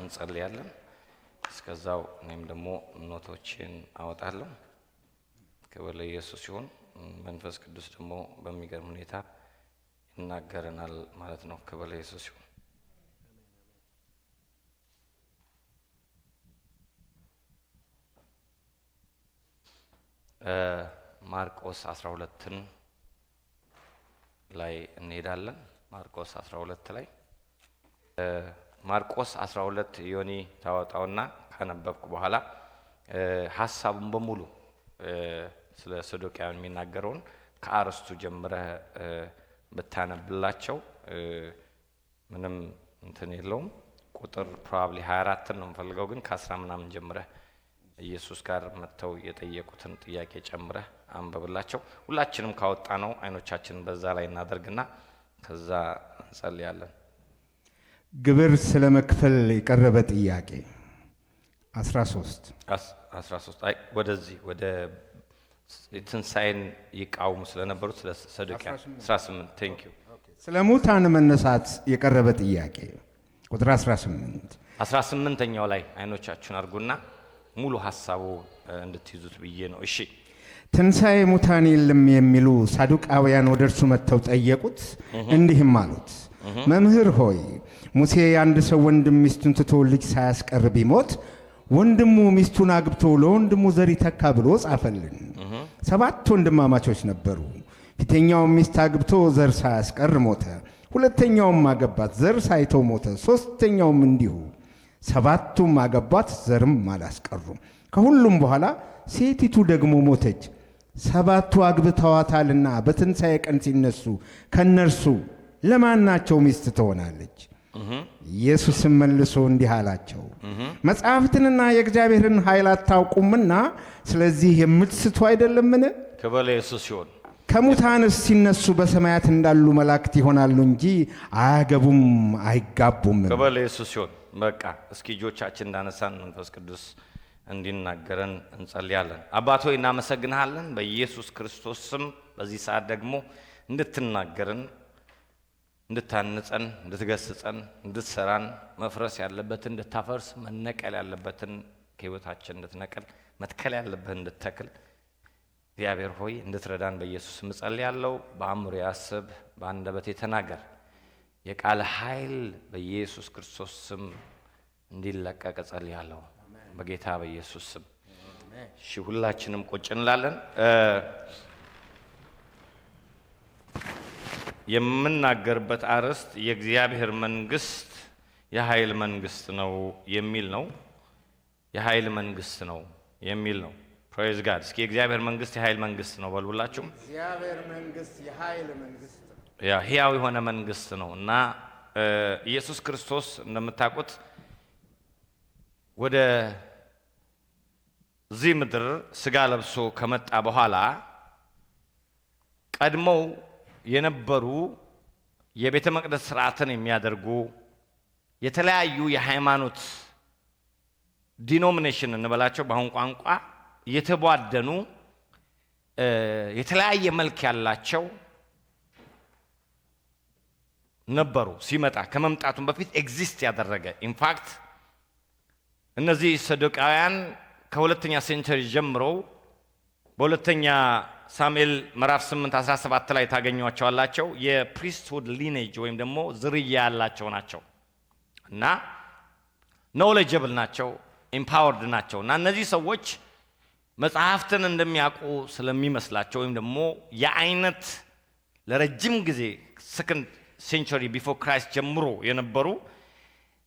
እንጸልያለን። እስከዛው እኔም ደግሞ note ኦችን አወጣለሁ። ክብር ለኢየሱስ ሲሆን መንፈስ ቅዱስ ደግሞ በሚገርም ሁኔታ ይናገረናል ማለት ነው። ክብር ለኢየሱስ ይሁን። ማርቆስ 12ን ላይ እንሄዳለን። ማርቆስ 12 ላይ፣ ማርቆስ 12 ዮኒ ታወጣውና ካነበብኩ በኋላ ሀሳቡን በሙሉ ስለ ሰዱቃውያን የሚናገረውን ከአርስቱ ጀምረህ ብታነብላቸው ምንም እንትን የለውም። ቁጥር probably 24ን ነው የምፈልገው፣ ግን ከአስራ ምናምን ጀምረህ ኢየሱስ ጋር መጥተው የጠየቁትን ጥያቄ ጨምረህ አንብብላቸው። ሁላችንም ካወጣነው አይኖቻችንን በዛ ላይ እናደርግና ከዛ እንጸልያለን። ግብር ስለ መክፈል የቀረበ ጥያቄ 13። 13፣ አይ፣ ወደዚህ ወደ ትንሣኤን ይቃወሙ ስለነበሩት ስለ ሰዱቃውያን 18፣ thank you። ስለ ሙታን መነሳት የቀረበ ጥያቄ ቁጥር 18። 18ኛው ላይ አይኖቻችሁን አድርጉና ሙሉ ሀሳቡ እንድትይዙት ብዬ ነው። እሺ። ትንሣኤ ሙታን የለም የሚሉ ሳዱቃውያን ወደ እርሱ መጥተው ጠየቁት፣ እንዲህም አሉት፦ መምህር ሆይ፣ ሙሴ የአንድ ሰው ወንድም ሚስቱን ትቶ ልጅ ሳያስቀር ቢሞት ወንድሙ ሚስቱን አግብቶ ለወንድሙ ዘር ይተካ ብሎ ጻፈልን። ሰባት ወንድማማቾች ነበሩ። ፊተኛውም ሚስት አግብቶ ዘር ሳያስቀር ሞተ። ሁለተኛውም አገባት፣ ዘር ሳይተው ሞተ። ሦስተኛውም እንዲሁ። ሰባቱም አገቧት፣ ዘርም አላስቀሩም። ከሁሉም በኋላ ሴቲቱ ደግሞ ሞተች። ሰባቱ አግብተዋታልና በትንሣኤ ቀን ሲነሱ ከእነርሱ ለማናቸው ሚስት ትሆናለች? ኢየሱስም መልሶ እንዲህ አላቸው፣ መጻሕፍትንና የእግዚአብሔርን ኃይል አታውቁምና ስለዚህ የምትስቱ አይደለምን? ክብር ለኢየሱስ ይሁን። ከሙታንስ ሲነሱ በሰማያት እንዳሉ መላእክት ይሆናሉ እንጂ አያገቡም አይጋቡም። ክብር ለኢየሱስ ይሁን። በቃ እስኪ እጆቻችን እንዳነሳን መንፈስ ቅዱስ እንዲናገረን እንጸልያለን። አባት ሆይ፣ እናመሰግንሃለን። በኢየሱስ ክርስቶስ ስም በዚህ ሰዓት ደግሞ እንድትናገረን፣ እንድታንጸን፣ እንድትገስጸን፣ እንድትሰራን፣ መፍረስ ያለበትን እንድታፈርስ፣ መነቀል ያለበትን ከህይወታችን እንድትነቅል፣ መትከል ያለብህን እንድትተክል እግዚአብሔር ሆይ እንድትረዳን በኢየሱስ ስም እጸልያለሁ። በአእምሮዬ አስብ፣ በአንደበቴ ተናገር። የቃል ኃይል በኢየሱስ ክርስቶስ ስም እንዲለቀቅ እጸልያለሁ። በጌታ በኢየሱስ ስም። እሺ፣ ሁላችንም ቁጭ እንላለን። የምናገርበት አርዕስት የእግዚአብሔር መንግስት የኃይል መንግስት ነው የሚል ነው። የኃይል መንግስት ነው የሚል ነው። Praise God። እስኪ የእግዚአብሔር መንግስት የኃይል መንግስት ነው በሉላችሁም። እግዚአብሔር መንግስት የኃይል መንግስት ነው። ያ ህያው የሆነ መንግስት ነው እና ኢየሱስ ክርስቶስ እንደምታውቁት ወደ እዚህ ምድር ስጋ ለብሶ ከመጣ በኋላ ቀድመው የነበሩ የቤተ መቅደስ ስርዓትን የሚያደርጉ የተለያዩ የሃይማኖት denomination እንበላቸው በአሁን ቋንቋ የተቧደኑ የተለያየ መልክ ያላቸው ነበሩ። ሲመጣ ከመምጣቱም በፊት exist ያደረገ፣ in fact እነዚህ ሰዱቃውያን ከሁለተኛ century ጀምሮ በሁለተኛ ሳሙኤል ምዕራፍ 8 17 ላይ ታገኟቸዋላቸው። የ priesthood lineage ወይም ደግሞ ዝርያ ያላቸው ናቸው እና knowledgeable ናቸው፣ empowered ናቸው። እና እነዚህ ሰዎች መጽሐፍትን እንደሚያውቁ ስለሚመስላቸው ወይም ደግሞ የአይነት ለረጅም ጊዜ second century before Christ ጀምሮ የነበሩ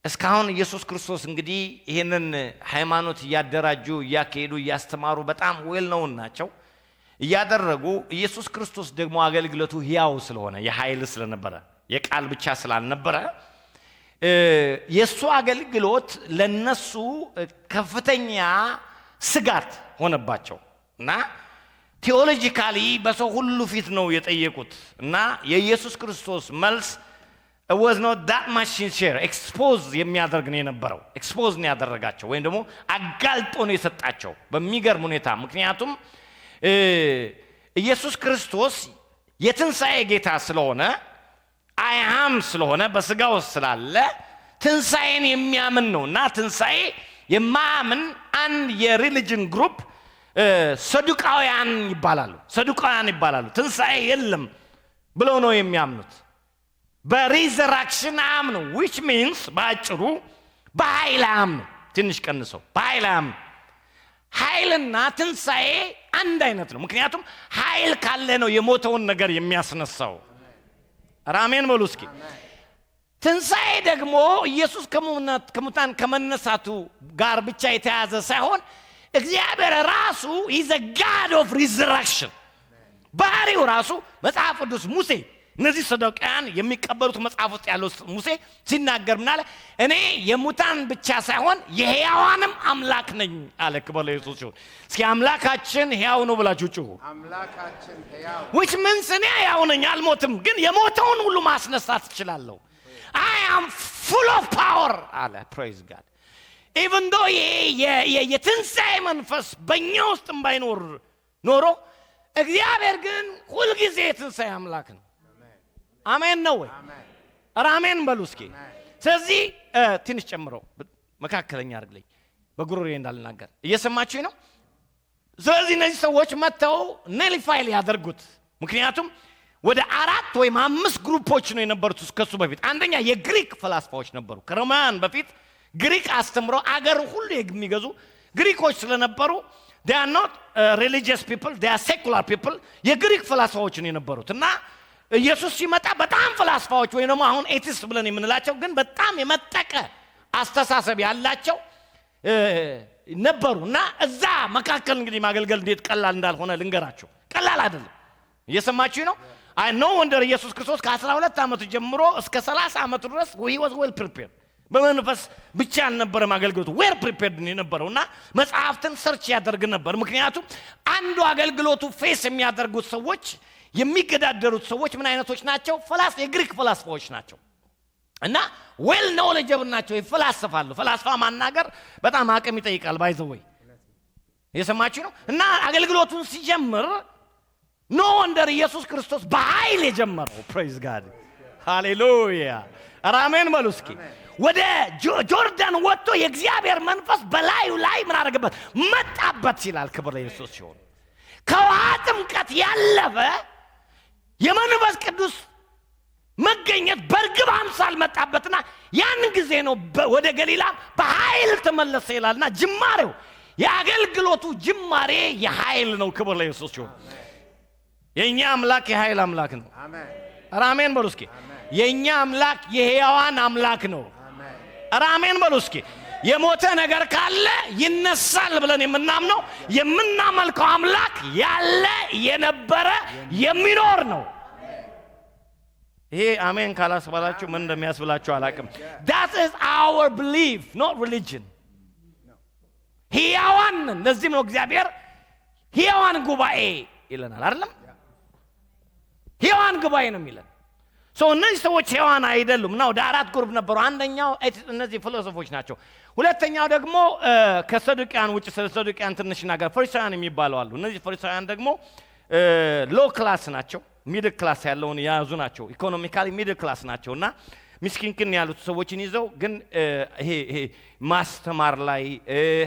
እስካሁን ኢየሱስ ክርስቶስ እንግዲህ ይህንን ሃይማኖት እያደራጁ፣ እያካሄዱ፣ እያስተማሩ በጣም well known ናቸው እያደረጉ። ኢየሱስ ክርስቶስ ደግሞ አገልግሎቱ ሕያው ስለሆነ፣ የኃይል ስለነበረ፣ የቃል ብቻ ስላልነበረ የእሱ አገልግሎት ለነሱ ከፍተኛ ስጋት ሆነባቸው እና theologically በሰው ሁሉ ፊት ነው የጠየቁት። እና የኢየሱስ ክርስቶስ መልስ was not that much sincere፣ expose የሚያደርግ ነው የነበረው። Expose ነው ያደረጋቸው ወይም ደግሞ አጋልጦ ነው የሰጣቸው በሚገርም ሁኔታ። ምክንያቱም ኢየሱስ ክርስቶስ የትንሣኤ ጌታ ስለሆነ፣ I am ስለሆነ፣ በስጋ ውስጥ ስላለ ትንሣኤን የሚያምን ነው። እና ትንሣኤ የማያምን አንድ የ religion group ሰዱቃውያን ይባላሉ። ሰዱቃውያን ይባላሉ። ትንሣኤ የለም ብለው ነው የሚያምኑት። በ resurrection አያምኑ፣ which means በአጭሩ በኃይል አያምኑ። ትንሽ ቀንሰው በኃይል አያምኑ። ኃይልና ትንሣኤ አንድ አይነት ነው። ምክንያቱም ኃይል ካለ ነው የሞተውን ነገር የሚያስነሳው። ኧረ አሜን በሉ እስኪ። ትንሣኤ ደግሞ ኢየሱስ ከሙታን ከመነሳቱ ጋር ብቻ የተያዘ ሳይሆን እግዚአብሔር ራሱ is a God of resurrection። ባህሪው ራሱ መጽሐፍ ቅዱስ ሙሴ፣ እነዚህ ሰዱቃውያን የሚቀበሉት መጽሐፍ ውስጥ ያለው ሙሴ ሲናገር ምን አለ? "እኔ የሙታን ብቻ ሳይሆን የሕያዋንም አምላክ ነኝ" አለ። ክብር ለኢየሱስ ይሁን። እስኪ "አምላካችን ሕያው ነው" ብላችሁ ጩሁ። አምላካችን ሕያው። Which means እኔ ሕያው ነኝ፣ አልሞትም፣ ግን የሞተውን ሁሉ ማስነሳት እችላለሁ። I am full of power አለ። Praise God። Even though ይሄ የትንሣኤ መንፈስ በእኛ ውስጥም ባይኖር ኖሮ እግዚአብሔር ግን ሁልጊዜ የትንሣኤ አምላክ ነው። አሜን ነው ወይ? ኧረ አሜን በሉ እስኪ። ስለዚህ ትንሽ ጨምረው መካከለኛ አድርግልኝ በጉሮሬ እንዳልናገር። እየሰማችሁኝ ነው? ስለዚህ እነዚህ ሰዎች መጥተው nullify ሊያደርጉት፣ ምክንያቱም ወደ አራት ወይም አምስት group ኦች ነው የነበሩት ከሱ በፊት። አንደኛ የግሪክ ፈላስፋዎች ነበሩ። ከሮማውያን በፊት ግሪክ አስተምረው አገር ሁሉ የሚገዙ ግሪኮች ስለነበሩ they are not religious people, they are secular people። የግሪክ ፈላስፋዎች ነው የነበሩት። እና ኢየሱስ ሲመጣ በጣም ፈላስፋዎች ወይም ደግሞ አሁን atheist ብለን የምንላቸው ግን በጣም የመጠቀ አስተሳሰብ ያላቸው ነበሩ። እና እዛ መካከል እንግዲህ ማገልገል እንዴት ቀላል እንዳልሆነ ልንገራችሁ። ቀላል አይደለም። እየሰማችሁ ነው? I no wonder ኢየሱስ ክርስቶስ ከ12 ዓመቱ ጀምሮ እስከ 30 ዓመቱ ድረስ he was well prepared። በመንፈስ ብቻ አልነበረም አገልግሎቱ፣ well prepared የነበረው እና መጽሐፍትን search ያደርግ ነበር። ምክንያቱም አንዱ አገልግሎቱ face የሚያደርጉት ሰዎች፣ የሚገዳደሩት ሰዎች ምን አይነቶች ናቸው? የግሪክ ፈላስፋዎች ናቸው እና well knowledgeable ናቸው፣ ይፈላሰፋሉ። ፈላስፋ ማናገር በጣም አቅም ይጠይቃል። By the way፣ እየሰማችሁ ነው? እና አገልግሎቱን ሲጀምር no wonder ኢየሱስ ክርስቶስ በኃይል የጀመረው። Praise God፣ ሃሌሉያ። ኧረ አሜን በሉ እስኪ። ወደ ጆርዳን ወጥቶ የእግዚአብሔር መንፈስ በላዩ ላይ ምን አደረገበት? መጣበት ይላል። ክብር ለኢየሱስ ሲሆን ከውሃ ጥምቀት ያለፈ የመንፈስ ቅዱስ መገኘት በእርግብ አምሳል መጣበትና ያን ጊዜ ነው ወደ ገሊላ በኃይል ተመለሰ ይላልና ጅማሬው፣ የአገልግሎቱ ጅማሬ የኃይል ነው። ክብር ለኢየሱስ ሲሆን የእኛ አምላክ የኃይል አምላክ ነው። ኧረ አሜን በሉ እስኪ። የእኛ አምላክ የሕያዋን አምላክ ነው። ኧረ አሜን በሉ እስኪ። የሞተ ነገር ካለ ይነሳል ብለን የምናምነው የምናመልከው አምላክ ያለ፣ የነበረ፣ የሚኖር ነው። ይሄ አሜን ካላስባላችሁ ምን እንደሚያስብላችሁ አላቅም። That is our belief, not religion። ሕያዋን ነን። ለዚህም ነው እግዚአብሔር ሕያዋን ጉባኤ ይለናል፣ አይደለም? ሕያዋን ጉባኤ ነው የሚለን። So እነዚህ ሰዎች ሕያዋን አይደሉም እና ወደ አራት group ነበሩ። አንደኛው እነዚህ ፊሎሶፎች ናቸው። ሁለተኛው ደግሞ ከሰዱቅያን ውጭ፣ ስለ ሰዱቅያን ትንሽ ነገር፣ ፈሪሳውያን የሚባሉ አሉ። እነዚህ ፈሪሳውያን ደግሞ low class ናቸው። Middle class ያለውን የያዙ ናቸው። Economically middle class ናቸው እና ምስኪንክን ያሉት ሰዎችን ይዘው ግን ይሄ ማስተማር ላይ፣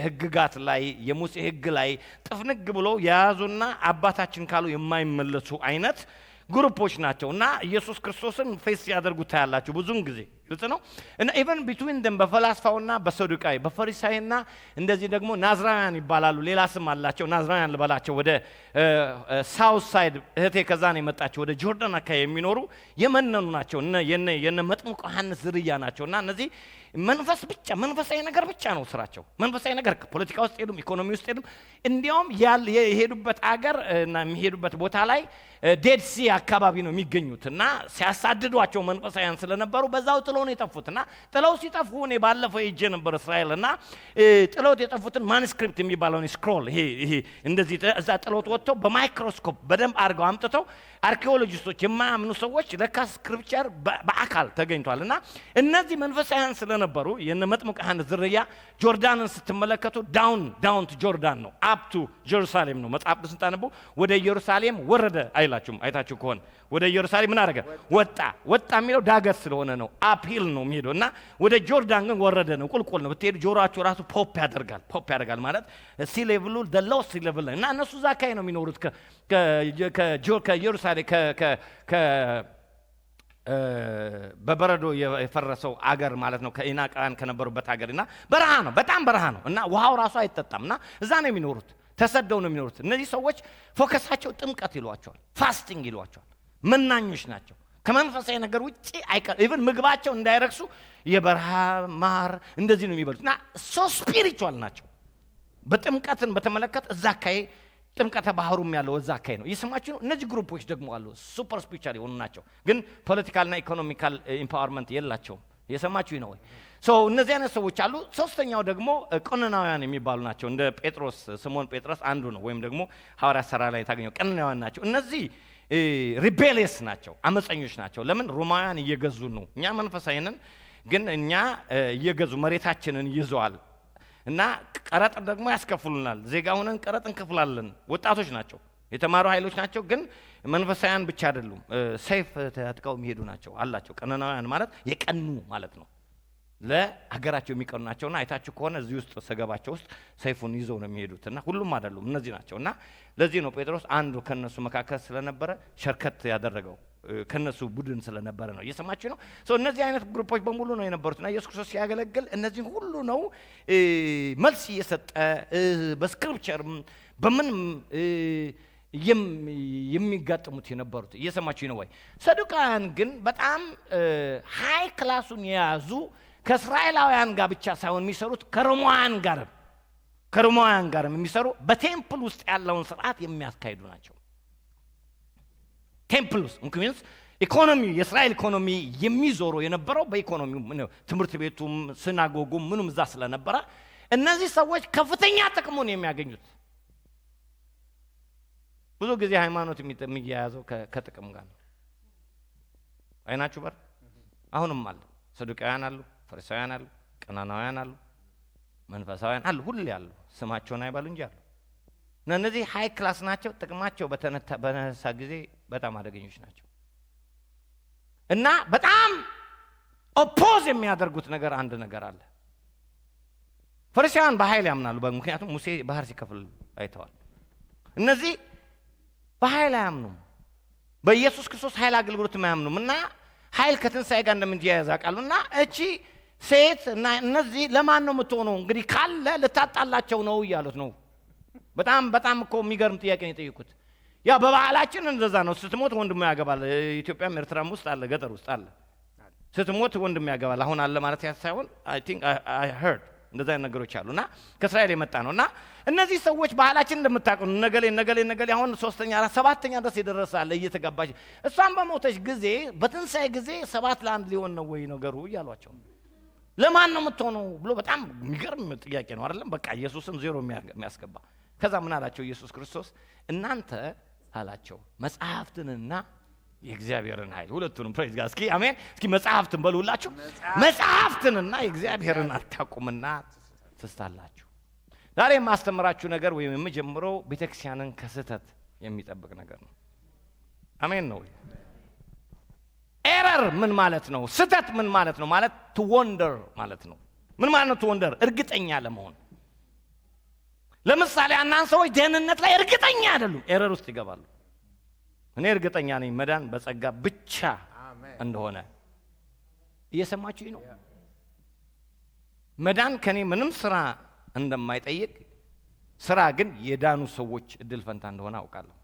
ህግጋት ላይ፣ የሙሴ ህግ ላይ ጥፍንግ ብሎ የያዙና አባታችን ካሉ የማይመለሱ አይነት group ኦች ናቸው። እና ኢየሱስ ክርስቶስን face ሲያደርጉ ታያላችሁ ብዙውን ጊዜ። ግልጽ ነው። እና even between them በፈላስፋውና በሰዱቃይ፣ በፈሪሳይና እንደዚህ ደግሞ ናዝራውያን ይባላሉ። ሌላ ስም አላቸው። ናዝራውያን ልበላቸው። ወደ south side፣ እህቴ ከዛ ነው የመጣቸው። ወደ ጆርዳን አካባቢ የሚኖሩ የመነኑ ናቸው። የነ መጥምቁ ዮሐንስ ዝርያ ናቸው። እና እነዚህ መንፈስ ብቻ፣ መንፈሳዊ ነገር ብቻ ነው ስራቸው። መንፈሳዊ ነገር፣ ፖለቲካ ውስጥ የሉም፣ ኢኮኖሚ ውስጥ የሉም። እንዲያውም የሄዱበት አገር እና የሚሄዱበት ቦታ ላይ Dead Sea አካባቢ ነው የሚገኙት። እና ሲያሳድዷቸው መንፈሳውያን ስለነበሩ በዛው ጥለው ነው የጠፉት። እና ጥለው ሲጠፉ እኔ ባለፈው ሄጄ ነበር እስራኤል። እና ጥለውት የጠፉትን manuscript የሚባለውን scroll ይሄ እንደዚህ እዛ ጥለውት ወጥተው በማይክሮስኮፕ በደንብ አድርገው አምጥተው አርኪኦሎጂስቶች፣ የማያምኑ ሰዎች ለካ scripture በአካል ተገኝቷል። እና እነዚህ መንፈሳውያን ስለነበሩ ስለነበሩ የነ መጥምቅ ዮሐንስ ዝርያ ጆርዳንን ስትመለከቱ down to Jordan ነው፣ up to Jerusalem ነው። መጽሐፍ ቅዱስ ስታነቡ ወደ ኢየሩሳሌም ወረደ አይላችሁም? አይታችሁ ከሆነ ወደ ኢየሩሳሌም ምን አደረገ? ወጣ። ወጣ የሚለው ዳገት ስለሆነ ነው። Uphill ነው የሚሄደው እና ወደ ጆርዳን ግን ወረደ ነው፣ ቁልቁል ነው። ብትሄዱ ጆሮአችሁ ራሱ pop ያደርጋል። Pop ያደርጋል ማለት sea level ኡ the low sea level እና እነሱ እዛ አካባቢ ነው የሚኖሩት ከኢየሩሳሌም በበረዶ የፈረሰው አገር ማለት ነው። ከኢናቃውያን ከነበሩበት አገር እና በረሃ ነው፣ በጣም በረሃ ነው እና ውሃው ራሱ አይጠጣም እና እዛ ነው የሚኖሩት፣ ተሰደው ነው የሚኖሩት። እነዚህ ሰዎች focus ኣቸው ጥምቀት ይሏቸዋል፣ fasting ይሏቸዋል። መናኞች ናቸው። ከመንፈሳዊ ነገር ውጭ አይቀር even ምግባቸው እንዳይረክሱ የበረሃ ማር እንደዚህ ነው የሚበሉት እና so spiritual ናቸው። በጥምቀትን በተመለከተ እዛ አካባቢ ጥምቀተ ባህሩም ያለው እዛ አካባቢ ነው። እየሰማችሁ ነው። እነዚህ group ኦች ደግሞ አሉ፣ super spiritual የሆኑ ናቸው፣ ግን political ና economical empowerment የላቸውም። እየሰማችሁ ነው ወይ? So እነዚህ አይነት ሰዎች አሉ። ሶስተኛው ደግሞ ቀኖናውያን የሚባሉ ናቸው። እንደ ጴጥሮስ፣ ስምዖን ጴጥሮስ አንዱ ነው፣ ወይም ደግሞ ሐዋርያት ሥራ ላይ ታገኘው ቀኖናውያን ናቸው። እነዚህ rebellious ናቸው፣ አመፀኞች ናቸው። ለምን? ሮማውያን እየገዙ ነው። እኛ መንፈሳዊ ነን፣ ግን እኛ እየገዙ መሬታችንን ይዘዋል እና ቀረጥ ደግሞ ያስከፍሉናል። ዜጋ ሆነን ቀረጥ እንከፍላለን። ወጣቶች ናቸው፣ የተማሩ ኃይሎች ናቸው፣ ግን መንፈሳውያን ብቻ አይደሉም። ሰይፍ ታጥቀው የሚሄዱ ናቸው አላቸው። ቀኖናውያን ማለት የቀኑ ማለት ነው። ለሀገራቸው የሚቀኑ ናቸውና አይታችሁ ከሆነ እዚህ ውስጥ ሰገባቸው ውስጥ ሰይፉን ይዘው ነው የሚሄዱት እና ሁሉም አይደሉም፣ እነዚህ ናቸው። እና ለዚህ ነው ጴጥሮስ አንዱ ከነሱ መካከል ስለነበረ ሸርከት ያደረገው ከነሱ ቡድን ስለነበረ ነው። እየሰማችሁ ነው። So እነዚህ አይነት group ኦች በሙሉ ነው የነበሩት እና ኢየሱስ ክርስቶስ ሲያገለግል እነዚህን ሁሉ ነው መልስ እየሰጠ በ scripture ም በምንም የሚጋጥሙት የነበሩት። እየሰማችሁ ነው ወይ? ሰዱቃውያን ግን በጣም high class ኡን የያዙ ከእስራኤላውያን ጋር ብቻ ሳይሆን የሚሰሩት ከሮማውያን ጋርም የሚሰሩ በ temple ውስጥ ያለውን ስርዓት የሚያስካሂዱ ናቸው። Temple ውስጥ ምክንያቱም ኢኮኖሚ የእስራኤል ኢኮኖሚ የሚዞረው የነበረው በኢኮኖሚው ትምህርት ቤቱም synagogue ኡም ምኑም እዛ ስለነበረ እነዚህ ሰዎች ከፍተኛ ጥቅሙን የሚያገኙት። ብዙ ጊዜ ሃይማኖት የሚያያዘው ከጥቅም ጋር ነው። አይናችሁ በር አሁንም አለ። ሰዱቃውያን አሉ፣ ፈሪሳውያን አሉ፣ ቀኖናውያን አሉ፣ መንፈሳውያን አሉ፣ ሁሌ አሉ። ስማቸውን አይባሉ እንጂ አሉ። እና እነዚህ high class ናቸው። ጥቅማቸው በተነሳ ጊዜ በጣም አደገኞች ናቸው። እና በጣም oppose የሚያደርጉት ነገር አንድ ነገር አለ። ፈሪሳውያን በኃይል ያምናሉ። ምክንያቱም ሙሴ ባህር ሲከፍል አይተዋል። እነዚህ በኃይል አያምኑም። በኢየሱስ ክርስቶስ ኃይል አገልግሎት አያምኑም እና ኃይል ከትንሣኤ ጋር እንደምንያያዝ ያውቃሉ። እና እቺ ሴት እና እነዚህ ለማን ነው የምትሆነው? እንግዲህ ካለ ልታጣላቸው ነው እያሉት ነው። በጣም በጣም እኮ የሚገርም ጥያቄ ነው የጠየቁት። ያ በባህላችን እንደዛ ነው። ስትሞት ወንድሙ ያገባል። ኢትዮጵያም ኤርትራም ውስጥ አለ፣ ገጠር ውስጥ አለ። ስትሞት ወንድም ያገባል። አሁን አለ ማለት ሳይሆን I think I heard እንደዛ አይነት ነገሮች አሉ እና ከእስራኤል የመጣ ነው። እና እነዚህ ሰዎች ባህላችን እንደምታውቁ ነገሌ ነገሌ ነገሌ አሁን ሶስተኛ፣ አራት፣ ሰባተኛ ድረስ የደረሰ አለ እየተጋባች። እሷን በሞተች ጊዜ በትንሣኤ ጊዜ 7 ለ1 ሊሆን ነው ወይ ነገሩ እያሏቸው ለማን ነው የምትሆነው ብሎ በጣም የሚገርም ጥያቄ ነው አይደለም? በቃ ኢየሱስን ዜሮ የሚያስገባ። ከዛ ምን አላቸው ኢየሱስ ክርስቶስ? እናንተ አላቸው መጽሐፍትንና የእግዚአብሔርን ኃይል ሁለቱንም። Praise God። እስኪ አሜን። እስኪ መጽሐፍትን በሉላችሁ። መጽሐፍትንና የእግዚአብሔርን አታውቁምና ትስታላችሁ። ዛሬ የማስተምራችሁ ነገር ወይም የምጀምረው ቤተክርስቲያንን ከስህተት የሚጠብቅ ነገር ነው። አሜን ነው። Error ምን ማለት ነው? ስህተት ምን ማለት ነው? ማለት to wonder ማለት ነው። ምን ማለት ነው to wonder? እርግጠኛ አለመሆን። ለምሳሌ አንዳንድ ሰዎች ደህንነት ላይ እርግጠኛ አይደሉም፣ error ውስጥ ይገባሉ። እኔ እርግጠኛ ነኝ መዳን በጸጋ ብቻ እንደሆነ። እየሰማችሁ ነው። መዳን ከኔ ምንም ስራ እንደማይጠይቅ፣ ስራ ግን የዳኑ ሰዎች እድል ፈንታ እንደሆነ አውቃለሁ።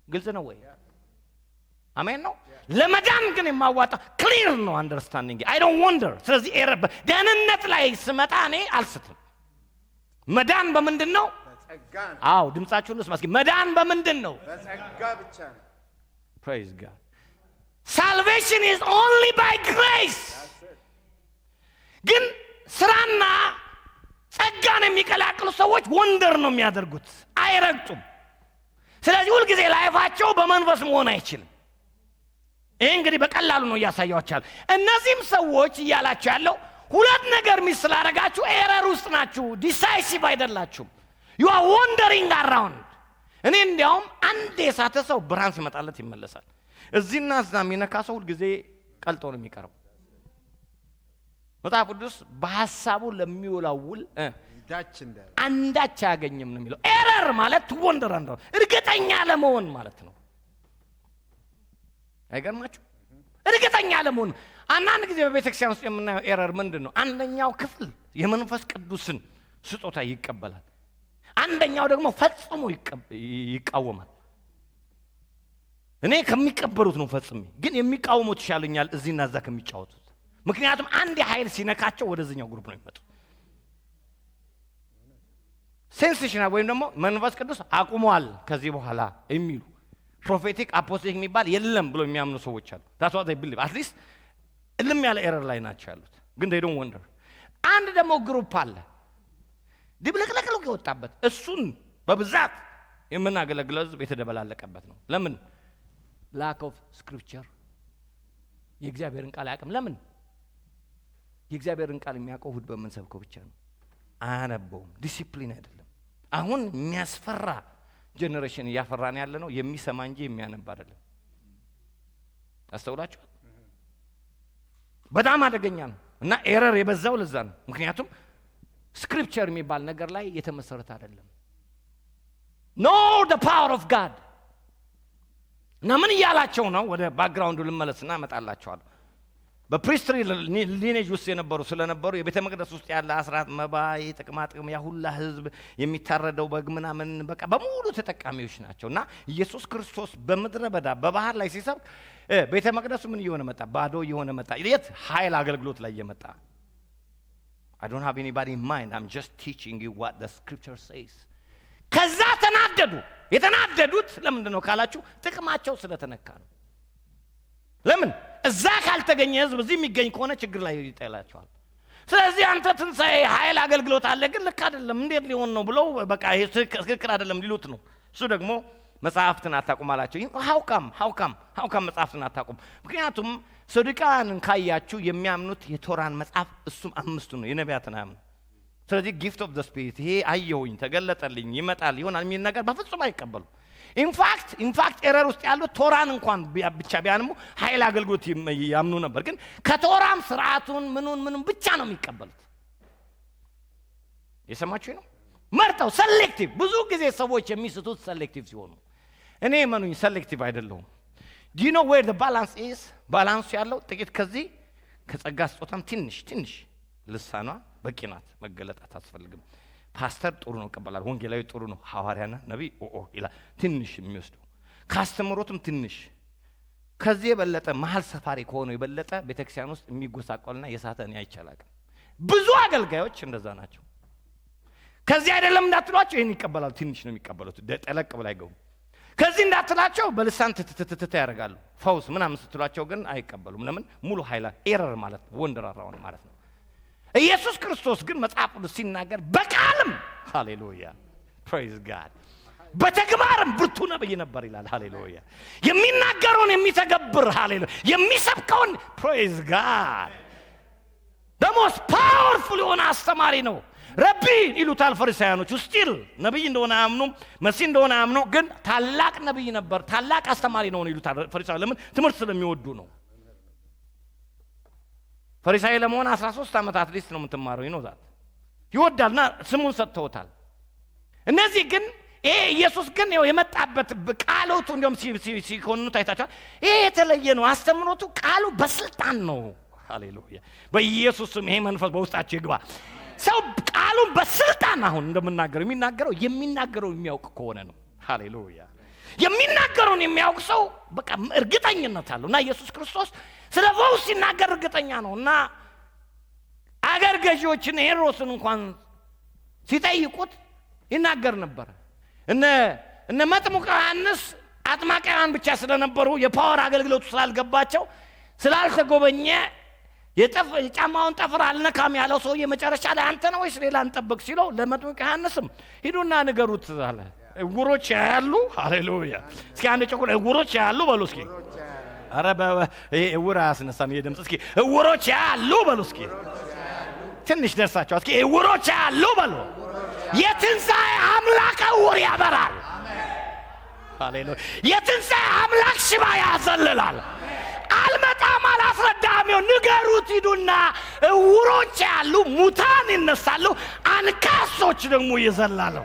ግልጽ ነው ወይ? አሜን ነው። ለመዳን ግን የማዋጣ clear ነው understanding። I don't wonder። ስለዚህ error ደህንነት ላይ ስመጣ እኔ አልስትም። መዳን በምንድን ነው? በጸጋ ነው። አዎ፣ ድምጻችሁን ልስማ እስኪ። መዳን በምንድን ነው? በጸጋ ብቻ ነው። Praise God። Salvation is only by grace። ግን ስራና ጸጋን የሚቀላቅሉ ሰዎች wonder ነው የሚያደርጉት፣ አይረግጡም። ስለዚህ ሁልጊዜ life ኣቸው በመንፈስ መሆን አይችልም። ይህ እንግዲህ በቀላሉ ነው እያሳያችኋል። እነዚህም ሰዎች እያላቸው ያለው ሁለት ነገር miss ስላደረጋችሁ error ውስጥ ናችሁ፣ decisive አይደላችሁም። You are wandering around። እኔ እንዲያውም አንድ የሳተ ሰው ብርሃን ሲመጣለት ይመለሳል። እዚህና እዛ የሚነካ ሰው ሁልጊዜ ቀልጦ ነው የሚቀረው። መጽሐፍ ቅዱስ በሀሳቡ ለሚወላውል አንዳች አያገኝም ነው የሚለው። Error ማለት wander around እርግጠኛ አለመሆን ማለት ነው። አይገርማችሁ? እርግጠኛ አለመሆን። አንዳንድ ጊዜ በቤተክርስቲያን ውስጥ የምናየው error ምንድን ነው? አንደኛው ክፍል የመንፈስ ቅዱስን ስጦታ ይቀበላል፣ አንደኛው ደግሞ ፈጽሞ ይቃወማል። እኔ ከሚቀበሉት ነው ፈጽሜ፣ ግን የሚቃወሙት ይሻለኛል እዚህና እዛ ከሚጫወቱት። ምክንያቱም አንድ ኃይል ሲነካቸው ወደዚህኛው group ነው የሚመጡት። Cessational ወይም ደግሞ መንፈስ ቅዱስ አቁሟል ከዚህ በኋላ የሚሉ፣ prophetic apostolic የሚባል የለም ብሎ የሚያምኑ ሰዎች አሉ። That's what they believe። At least እልም ያለ error ላይ ናቸው ያሉት፣ ግን they don't wander። አንድ ደግሞ group አለ ድብልቅልቅልቅ የወጣበት፣ እሱን በብዛት የምናገለግለው ህዝብ የተደበላለቀበት ነው። ለምን? Lack of scripture፣ የእግዚአብሔርን ቃል አያውቅም። ለምን? የእግዚአብሔርን ቃል የሚያውቀው እሑድ በምንሰብከው ብቻ ነው። አያነበውም። ዲሲፕሊን አይደለም። አሁን የሚያስፈራ generation እያፈራን ያለ ነው። የሚሰማ እንጂ የሚያነብ አይደለም። አስተውላችኋል? በጣም አደገኛ ነው እና error የበዛው ለዛ ነው። ምክንያቱም scripture የሚባል ነገር ላይ የተመሰረተ አይደለም። No, the power of God። እና ምን እያላቸው ነው? ወደ background ኡ ልመለስና እመጣላቸዋለሁ። በ priestly lineage ውስጥ የነበሩ ስለነበሩ የቤተ መቅደስ ውስጥ ያለ አስራት፣ መባ፣ ጥቅማ ጥቅም፣ ያ ሁላ ህዝብ የሚታረደው በግ ምናምን በቃ በሙሉ ተጠቃሚዎች ናቸው። እና ኢየሱስ ክርስቶስ በምድረ በዳ በባህር ላይ ሲሰብክ ቤተ መቅደሱ ምን እየሆነ መጣ? ባዶ እየሆነ መጣ። የት ኃይል አገልግሎት ላይ እየመጣ። I don't have anybody in mind. I'm just teaching you what the scripture says. ከዛ ተናደዱ። የተናደዱት ለምንድን ነው ካላችሁ ጥቅማቸው ስለተነካ ነው። ለምን? እዛ ካልተገኘ ህዝብ እዚህ የሚገኝ ከሆነ ችግር ላይ ይጥላቸዋል። ስለዚህ አንተ ትንሣኤ ኃይል አገልግሎት አለ፣ ግን ልክ አይደለም፣ እንዴት ሊሆን ነው ብለው በቃ ይሄ ትክክል አይደለም ሊሉት ነው። እሱ ደግሞ መጽሐፍትን አታውቁም አላቸው። How come, how come, how come መጽሐፍትን አታውቁም? ምክንያቱም ሰዱቃውያንን ካያችሁ የሚያምኑት የቶራን መጽሐፍ እሱም አምስቱ ነው፣ የነቢያትን አያምኑ። ስለዚህ gift of the spirit ይሄ አየሁኝ፣ ተገለጠልኝ፣ ይመጣል ይሆናል የሚል ነገር በፍጹም አይቀበሉም። In fact error ውስጥ ያሉት ቶራን እንኳን ብቻ ቢያምኑ ኃይል አገልግሎት ያምኑ ነበር። ግን ከቶራም ስርዓቱን ምኑን ምኑን ብቻ ነው የሚቀበሉት። የሰማችሁ ነው። መርጠው selective። ብዙ ጊዜ ሰዎች የሚስቱት selective ሲሆኑ፣ እኔ እመኑኝ selective አይደለሁም። Do you know where the balance is? Balance ኡ ያለው ጥቂት ከዚህ ከጸጋ ስጦታም ትንሽ ትንሽ፣ ልሳኗ በቂ ናት፣ መገለጥ አታስፈልግም። ፓስተር ጥሩ ነው እቀበላለሁ፣ ወንጌላዊ ጥሩ ነው፣ ሐዋርያና ነቢይ ኦ ይላል። ትንሽ የሚወስደው ካስተምሮትም ትንሽ፣ ከዚህ የበለጠ መሀል ሰፋሪ ከሆነው የበለጠ ቤተክርስቲያን ውስጥ የሚጎሳቆልና የሳተ እኔ አይቼ አላውቅም። ብዙ አገልጋዮች እንደዛ ናቸው። ከዚህ አይደለም እንዳትሏቸው ይህን ይቀበላሉ። ትንሽ ነው የሚቀበሉት፣ ጠለቅ ብለው አይገቡም። ከዚህ እንዳትላቸው በልሳን ትትትት ያደርጋሉ። ፈውስ ምናምን ስትሏቸው ግን አይቀበሉም። ለምን? ሙሉ ኃይላ error ማለት ነው፣ wander around ማለት ነው። ኢየሱስ ክርስቶስ ግን መጽሐፍ ቅዱስ ሲናገር በቃልም፣ ሃሌሉያ praise God፣ በተግባርም ብርቱ ነብይ ነበር ይላል። ሃሌሉያ፣ የሚናገረውን የሚተገብር፣ ሃሌሉያ፣ የሚሰብከውን፣ praise God፣ the most powerful የሆነ አስተማሪ ነው። ረቢ ይሉታል ፈሪሳውያኖቹ። Still ነቢይ እንደሆነ አያምኑም፣ መሲህ እንደሆነ አያምኑ። ግን ታላቅ ነቢይ ነበር፣ ታላቅ አስተማሪ ነው ይሉታል ፈሪሳውያን። ለምን? ትምህርት ስለሚወዱ ነው። ፈሪሳዊ ለመሆን 13 ዓመት at least ነው የምትማረው። ይኖዛት ይወዳልና ስሙን ሰጥተውታል። እነዚህ ግን ይሄ ኢየሱስ ግን ይኸው የመጣበት ቃሎቱ እንዲያውም ሲኮንኑት አይታችኋል። ይሄ የተለየ ነው። አስተምሮቱ ቃሉ በስልጣን ነው። ሃሌሉያ! በኢየሱስ ስም ይሄ መንፈስ በውስጣቸው ይግባ። ሰው ቃሉን በስልጣን አሁን እንደምናገረው የሚናገረው የሚናገረው የሚያውቅ ከሆነ ነው። ሃሌሉያ! የሚናገረውን የሚያውቅ ሰው በቃ እርግጠኝነት አለው እና ኢየሱስ ክርስቶስ ስለ ፈውስ ሲናገር እርግጠኛ ነው እና አገር ገዢዎችን ሄሮድስን እንኳን ሲጠይቁት ይናገር ነበር። እነ መጥምቁ ዮሐንስ አጥማቂያን ብቻ ስለነበሩ የ power አገልግሎቱ ስላልገባቸው ስላልተጎበኘ የጫማውን ጠፍር አልነካም ያለው ሰውዬ መጨረሻ ላይ አንተ ነህ ወይስ ሌላ እንጠብቅ ሲለው ለመጥምቁ ዮሐንስም ሂዱና ንገሩት አለ። እውሮች ያያሉ። ሃሌሉያ! እስኪ አንድ ጮክ፣ እውሮች ያያሉ በሉ እስኪ። ኧረ ይሄ እውር አያስነሳም ይሄ ድምፅ። እስኪ እውሮች ያሉ በሉ። እስኪ ትንሽ ደርሳችኋል። እስኪ እውሮች ያሉ በሉ። የትንሣኤ አምላክ እውር ያበራል። ሃሌሉያ! የትንሣኤ አምላክ ሽባ ያዘልላል። አልመጣም አላስረዳም። ይኸው ንገሩት ሂዱና፣ እውሮች ያሉ፣ ሙታን ይነሳሉ፣ አንካሶች ደግሞ ይዘላሉ።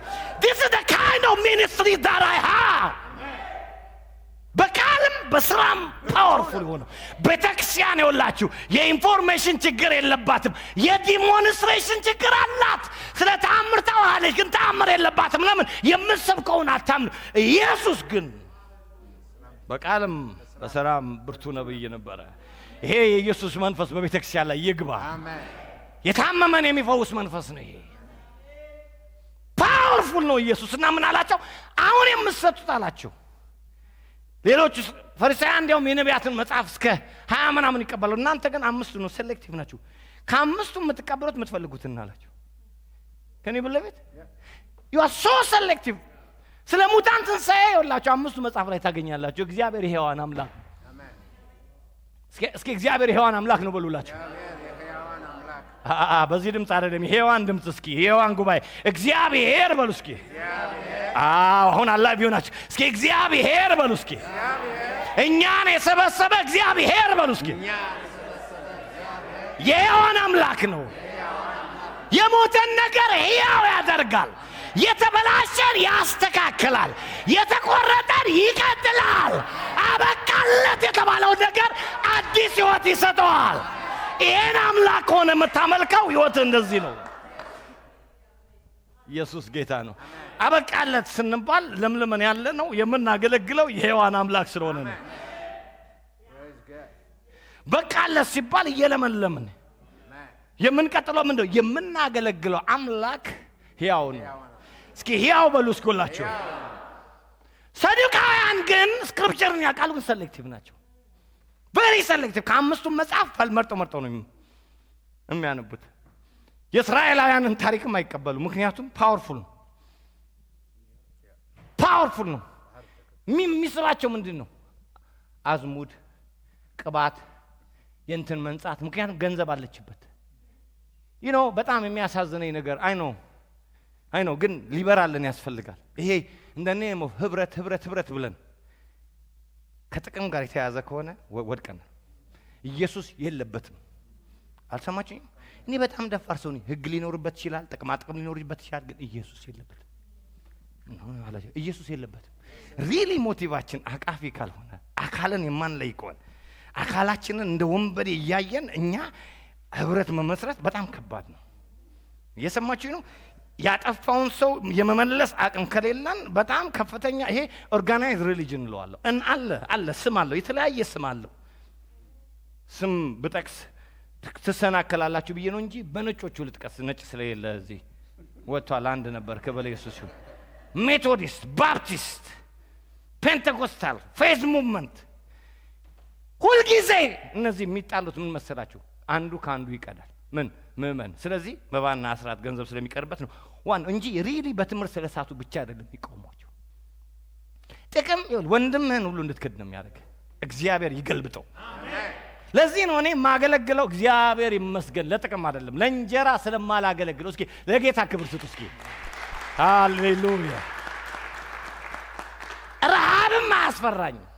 This is the kind of ministry that I have። በቃልም በስራም powerful የሆነ ቤተክርስቲያን ይኸውላችሁ፣ የ information ችግር የለባትም። የ demonstration ችግር አላት። ስለ ተአምር ታወራለች፣ ግን ተአምር የለባትም። ለምን? የምትሰብከውን አታምን። ኢየሱስ ግን በቃልም በስራም ብርቱ ነብይ ነበረ። ይሄ የኢየሱስ መንፈስ በቤተ ክርስቲያን ላይ ይግባ። የታመመን የሚፈውስ መንፈስ ነው። ይሄ powerful ነው ኢየሱስ። እና ምን አላቸው? አሁን የምትሰጡት አላቸው። ሌሎች ፈሪሳውያን እንዲያውም የነቢያትን መጽሐፍ እስከ 20 ምናምን ይቀበላሉ። እናንተ ግን አምስቱ ነው፣ selective ናችሁ። ከአምስቱ የምትቀበሉት የምትፈልጉትን አላቸው። Can you believe it? You are so selective። ስለ ሙታን ትንሣኤ ይኸውላችሁ አምስቱ መጽሐፍ ላይ ታገኛላችሁ። እግዚአብሔር የሕያዋን አምላክ ነው። እስኪ እግዚአብሔር የሕያዋን አምላክ ነው በሉላቸው። በዚህ ድምፅ አይደለም፣ የሕያዋን ድምፅ። እስኪ የሕያዋን ጉባኤ እግዚአብሔር በሉ እስኪ። አዎ፣ አሁን alive ሆናችሁ እስኪ እግዚአብሔር በሉ እስኪ። እኛን የሰበሰበ እግዚአብሔር በሉ እስኪ። የሕያዋን አምላክ ነው። የሞተን ነገር ሕያው ያደርጋል። የተበላሸን ያስተካክላል። የተቆረጠን ይቀጥላል። አበቃለት የተባለውን ነገር አዲስ ሕይወት ይሰጠዋል። ይሄን አምላክ ከሆነ የምታመልከው ሕይወት እንደዚህ ነው። ኢየሱስ ጌታ ነው። አበቃለት ስንባል ለምልመን ያለ ነው የምናገለግለው የሕያዋን አምላክ ስለሆነ ነው። በቃለት ሲባል እየለመለምን የምንቀጥለው ምንድን ነው? የምናገለግለው አምላክ ሕያው ነው። እስኪ ሕያው በሉ እስኪ። ሰዱቃውያን ግን scripture ን ያውቃሉ፣ ግን selective ናቸው። Very selective። ከአምስቱም መጽሐፍ መርጠው መርጠው ነው የሚያነቡት። የእስራኤላውያንን ታሪክም አይቀበሉ። ምክንያቱም powerful ነው፣ powerful ነው። የሚስባቸው ምንድን ነው? አዝሙድ፣ ቅባት፣ የእንትን መንጻት። ምክንያቱም ገንዘብ አለችበት። በጣም የሚያሳዝነኝ ነገር፣ I know, I know፣ ግን ሊበራልን ያስፈልጋል። ይሄ እንደ name of ህብረት ህብረት ህብረት ብለን ከጥቅም ጋር የተያያዘ ከሆነ ወድቀናል። ኢየሱስ የለበትም። አልሰማችኝም? እኔ በጣም ደፋር ሰው ነኝ። ህግ ሊኖርበት ይችላል፣ ጥቅማ ጥቅም ሊኖርበት ይችላል፣ ግን ኢየሱስ የለበትም። ኢየሱስ የለበትም። Really motive ኣችን አቃፊ ካልሆነ፣ አካልን የማንለይ ከሆነ፣ አካላችንን እንደ ወንበዴ እያየን እኛ ህብረት መመስረት በጣም ከባድ ነው። እየሰማችሁ ነው? ያጠፋውን ሰው የመመለስ አቅም ከሌለን በጣም ከፍተኛ ይሄ organized religion እንለዋለሁ። አለ አለ ስም አለው፣ የተለያየ ስም አለው። ስም ብጠቅስ ትሰናከላላችሁ ብዬ ነው እንጂ በነጮቹ ልጥቀስ። ነጭ ስለሌለ እዚህ ወጥቷል። አንድ ነበር፣ ክብር ለኢየሱስ ይሁን። Methodist፣ Baptist፣ Pentecostal፣ faith movement ሁልጊዜ እነዚህ የሚጣሉት ምን መሰላችሁ? አንዱ ከአንዱ ይቀዳል። ምን ምእመን። ስለዚህ መባና አስራት ገንዘብ ስለሚቀርበት ነው ዋናው እንጂ really በትምህርት ስለሳቱ ብቻ አይደለም የሚቃወሟቸው። ጥቅም ይኸውልህ፣ ወንድምህን ሁሉ እንድትክድ ነው የሚያደርግ። እግዚአብሔር ይገልብጠው። ለዚህ ነው እኔ የማገለግለው፣ እግዚአብሔር ይመስገን፣ ለጥቅም አይደለም፣ ለእንጀራ ስለማላገለግለው። እስኪ ለጌታ ክብር ስጡ እስኪ። ሃሌሉያ። ረሃብም አያስፈራኝም።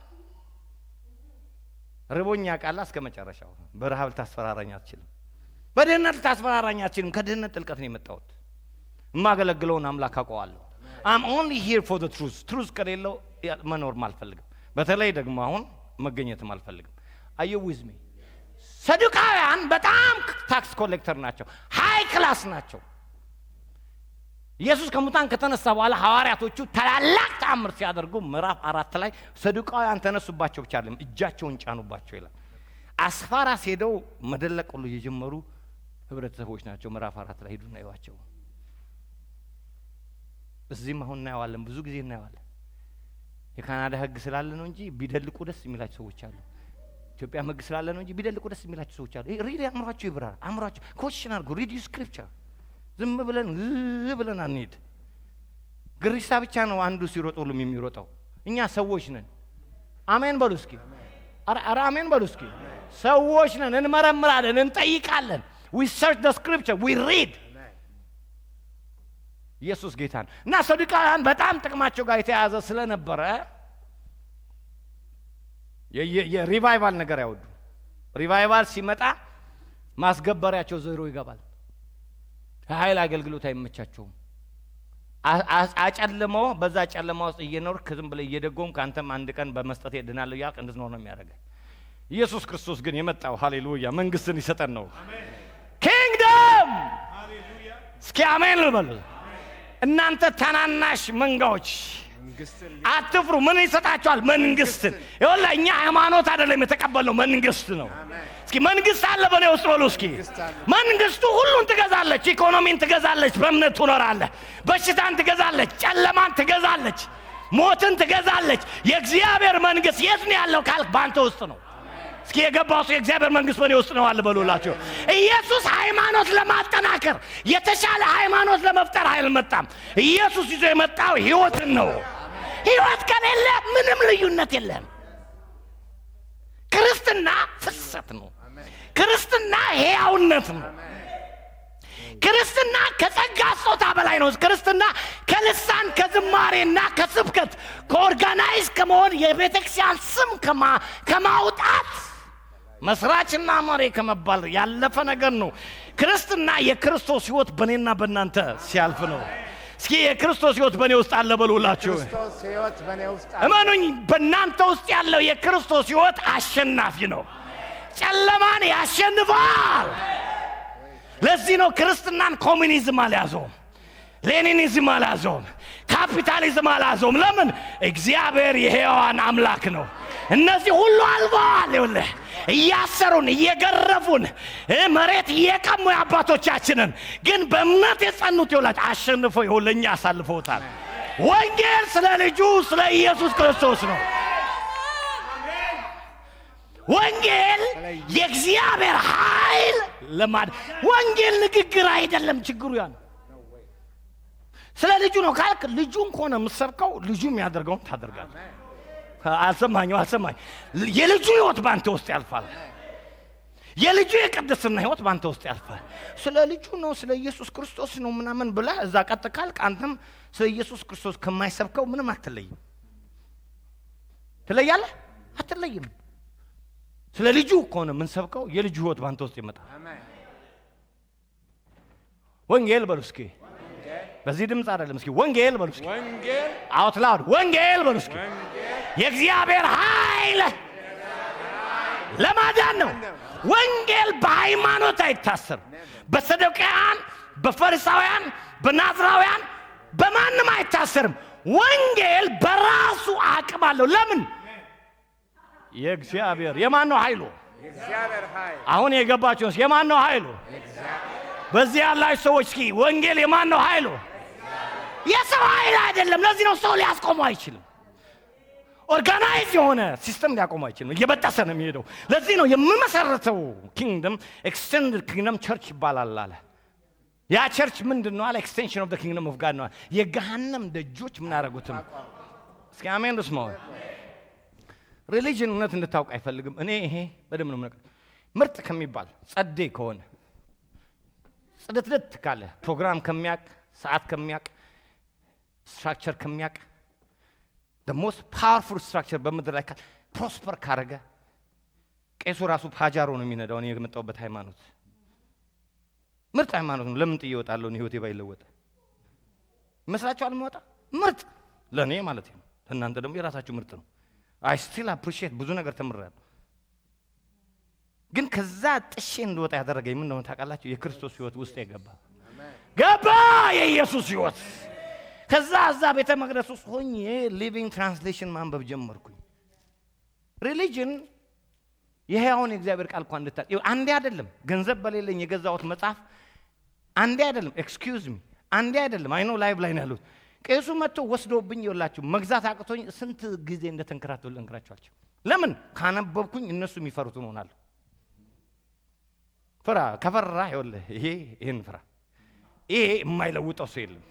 ርቦኝ ያውቃል እስከ መጨረሻው። በረሃብ ልታስፈራራኝ አትችልም። በድህነት ልታስፈራራኝ አትችልም። ከድህነት ጥልቀት ነው የመጣሁት። የማገለግለውን አምላክ አውቀዋለሁ። I'm only here for the truth። Truth ከሌለው መኖርም አልፈልግም። በተለይ ደግሞ አሁን መገኘትም አልፈልግም። Are you with me? ሰዱቃውያን በጣም tax collector ናቸው፣ high class ናቸው። ኢየሱስ ከሙታን ከተነሳ በኋላ ሐዋርያቶቹ ታላላቅ ተአምር ሲያደርጉ ምዕራፍ 4 ላይ ሰዱቃውያን ተነሱባቸው ብቻ አይደለም፣ እጃቸውን ጫኑባቸው ይላል። As far as ሄደው መደለቅ ሁሉ የጀመሩ ህብረተሰቦች ናቸው። ምዕራፍ 4 ላይ ሄዱና እዩዋቸው። እዚህም አሁን እናየዋለን፣ ብዙ ጊዜ እናየዋለን። የካናዳ ህግ ስላለ ነው እንጂ ቢደልቁ ደስ የሚላቸው ሰዎች አሉ። ኢትዮጵያም ህግ ስላለ ነው እንጂ ቢደልቁ ደስ የሚላቸው ሰዎች አሉ። Really አእምሯቸው ይብራል። አእምሯቸው question አድርጉ። Read scripture። ዝም ብለን ብለን አንሄድ። ግሪሳ ብቻ ነው አንዱ ሲሮጥ ሁሉም የሚሮጠው። እኛ ሰዎች ነን። አሜን በሉ እስኪ። ኧረ አሜን በሉ እስኪ። ሰዎች ነን፣ እንመረምራለን፣ እንጠይቃለን። We search the scripture, we read። ኢየሱስ ጌታ ነው። እና ሰዱቃውያን በጣም ጥቅማቸው ጋር የተያያዘ ስለነበረ የ revival ነገር አይወዱ። Revival ሲመጣ ማስገበሪያቸው ዜሮ ይገባል። ከኃይል አገልግሎት አይመቻቸውም። አጨልመው በዛ ጨለማ ውስጥ እየኖርክ ዝም ብለህ እየደጎምክ አንተም አንድ ቀን በመስጠት እድናለሁ እያልክ እንድትኖር ነው የሚያደርገህ። ኢየሱስ ክርስቶስ ግን የመጣው፣ ሃሌሉያ፣ መንግስትን ሊሰጠን ነው። Kingdom። እስኪ አሜን በሉ። እናንተ ታናናሽ መንጋዎች አትፍሩ። ምን ይሰጣቸዋል? መንግስትን። ይኸውልህ እኛ ሃይማኖት አይደለም የተቀበልነው፣ መንግስት ነው። እስኪ መንግስት አለ በእኔ ውስጥ በሉ እስኪ። መንግስቱ ሁሉን ትገዛለች። ኢኮኖሚን ትገዛለች፣ በእምነት ትኖራለህ። በሽታን ትገዛለች፣ ጨለማን ትገዛለች፣ ሞትን ትገዛለች። የእግዚአብሔር መንግስት የት ነው ያለው ካልክ በአንተ ውስጥ ነው። እስኪ የገባው ሰው የእግዚአብሔር መንግስት በእኔ ውስጥ ነው አለ በሉላቸው። ኢየሱስ ሃይማኖት ለማጠናከር፣ የተሻለ ሃይማኖት ለመፍጠር አልመጣም። ኢየሱስ ይዞ የመጣው ህይወትን ነው። ህይወት ከሌለ ምንም ልዩነት የለም። ክርስትና ፍሰት ነው። ክርስትና ሕያውነት ነው። ክርስትና ከጸጋ ስጦታ በላይ ነው። ክርስትና ከልሳን፣ ከዝማሬና ከስብከት፣ ከ organize ከመሆን፣ የቤተ ክርስቲያን ስም ከማውጣት፣ መስራችና መሪ ከመባል ያለፈ ነገር ነው። ክርስትና የክርስቶስ ሕይወት በእኔና በእናንተ ሲያልፍ ነው። እስኪ የክርስቶስ ሕይወት በእኔ ውስጥ አለ በሉላችሁ። ክርስቶስ ሕይወት በእኔ ውስጥ አለ። እመኑኝ፣ በእናንተ ውስጥ ያለው የክርስቶስ ሕይወት አሸናፊ ነው። ጨለማን ያሸንፋል። ለዚህ ነው ክርስትናን ኮሚኒዝም አልያዘውም፣ ሌኒኒዝም አልያዘውም፣ ካፒታሊዝም አልያዘውም። ለምን? እግዚአብሔር የሕያዋን አምላክ ነው። እነዚህ ሁሉ አልፈዋል። ይኸውልህ እያሰሩን፣ እየገረፉን፣ መሬት እየቀሙ የአባቶቻችንን፣ ግን በእምነት የጸኑት ይኸውላችሁ አሸንፈው ይኸው ለእኛ አሳልፈውታል። ወንጌል ስለ ልጁ ስለ ኢየሱስ ክርስቶስ ነው። ወንጌል የእግዚአብሔር ኃይል ለማድ ወንጌል ንግግር አይደለም። ችግሩ ያ ነው። ስለ ልጁ ነው ካልክ ልጁን ከሆነ የምትሰብከው ልጁ የሚያደርገውን ታደርጋለህ። አልሰማኝም፣ አልሰማኝ። የልጁ ሕይወት በአንተ ውስጥ ያልፋል። የልጁ የቅድስና ሕይወት በአንተ ውስጥ ያልፋል። ስለ ልጁ ነው፣ ስለ ኢየሱስ ክርስቶስ ነው ምናምን ብለህ እዛ ቀጥ ካልክ አንተም ስለ ኢየሱስ ክርስቶስ ከማይሰብከው ምንም አትለይም። ትለያለህ? አትለይም። ስለ ልጁ ከሆነ የምንሰብከው የልጁ ሕይወት በአንተ ውስጥ ይመጣል። ወንጌል በሉ እስኪ። በዚህ ድምፅ አይደለም። እስኪ ወንጌል በሉ እስኪ። ወንጌል። Out loud ወንጌል በሉ እስኪ። የእግዚአብሔር ኃይል ለማዳን ነው። ወንጌል በሃይማኖት አይታሰርም። በሰዱቃውያን፣ በፈሪሳውያን፣ በናዝራውያን፣ በማንም አይታሰርም። ወንጌል በራሱ አቅም አለው። ለምን? የእግዚአብሔር የማን ነው ኃይሉ? የእግዚአብሔር ኃይል። አሁን የገባችሁ የማን ነው ኃይሉ? በዚህ ያላችሁ ሰዎች እስኪ ወንጌል የማን ነው ኃይሉ? የሰው ኃይል አይደለም። ለዚህ ነው ሰው ሊያስቆመው አይችልም። Organize የሆነ system ሊያቆመው አይችልም። እየበጠሰ ነው የሚሄደው። ለዚህ ነው የምመሰረተው kingdom extended kingdom church ይባላል አለ። ያ church ምንድን ነው አለ? Extension of kingdom of God ነው አለ። የገሃነም ደጆች ምን አደረጉትም? እስኪ አሜን ልስማው። Religion እውነት እንድታውቅ አይፈልግም። እኔ ይሄ በደንብ ነው የምነግርህ። ምርጥ ከሚባል፣ ጸዴ ከሆነ፣ ጽድትድት ካለ፣ ፕሮግራም ከሚያቅ፣ ሰዓት ከሚያቅ፣ structure ከሚያቅ፣ the most powerful structure በምድር ላይ ካለ፣ prosper ካረገ፣ ቄሱ ራሱ ፓጃሮ ነው የሚነዳው። እኔ የመጣሁበት ሃይማኖት ምርጥ ሃይማኖት ነው። ለምን ጥዬ እወጣለሁ? እኔ ህይወቴ ባይለወጥ ይመስላችኋል? የምወጣ ምርጥ ለእኔ ማለት ነው። ለእናንተ ደግሞ የራሳችሁ ምርጥ ነው። I still appreciate፣ ብዙ ነገር ተምሬያለሁ። ግን ከዛ ጥሼ እንድወጣ ያደረገኝ ምን እንደሆነ ታውቃላችሁ? የክርስቶስ ህይወት ውስጥ የገባ ገባ፣ የኢየሱስ ህይወት። ከዛ እዛ ቤተ መቅደስ ውስጥ ሆኜ Living Translation ማንበብ ጀመርኩኝ። Religion የሕያውን የእግዚአብሔር ቃል እንኳ እንድታ አንዴ አይደለም፣ ገንዘብ በሌለኝ የገዛሁት መጽሐፍ አንዴ አይደለም፣ excuse me፣ አንዴ አይደለም። I know live ላይ ነው ያሉት። ቄሱ መጥቶ ወስዶብኝ ይኸውላችሁ መግዛት አቅቶኝ ስንት ጊዜ እንደተንከራተቱ ልነግራችሁ አልችልም። ለምን? ካነበብኩኝ እነሱ የሚፈሩትን እሆናለሁ። ፍራ፣ ከፈራ ይኸውልህ ይሄ ይህን ፍራ። ይሄ የማይለውጠው ሰው የለም።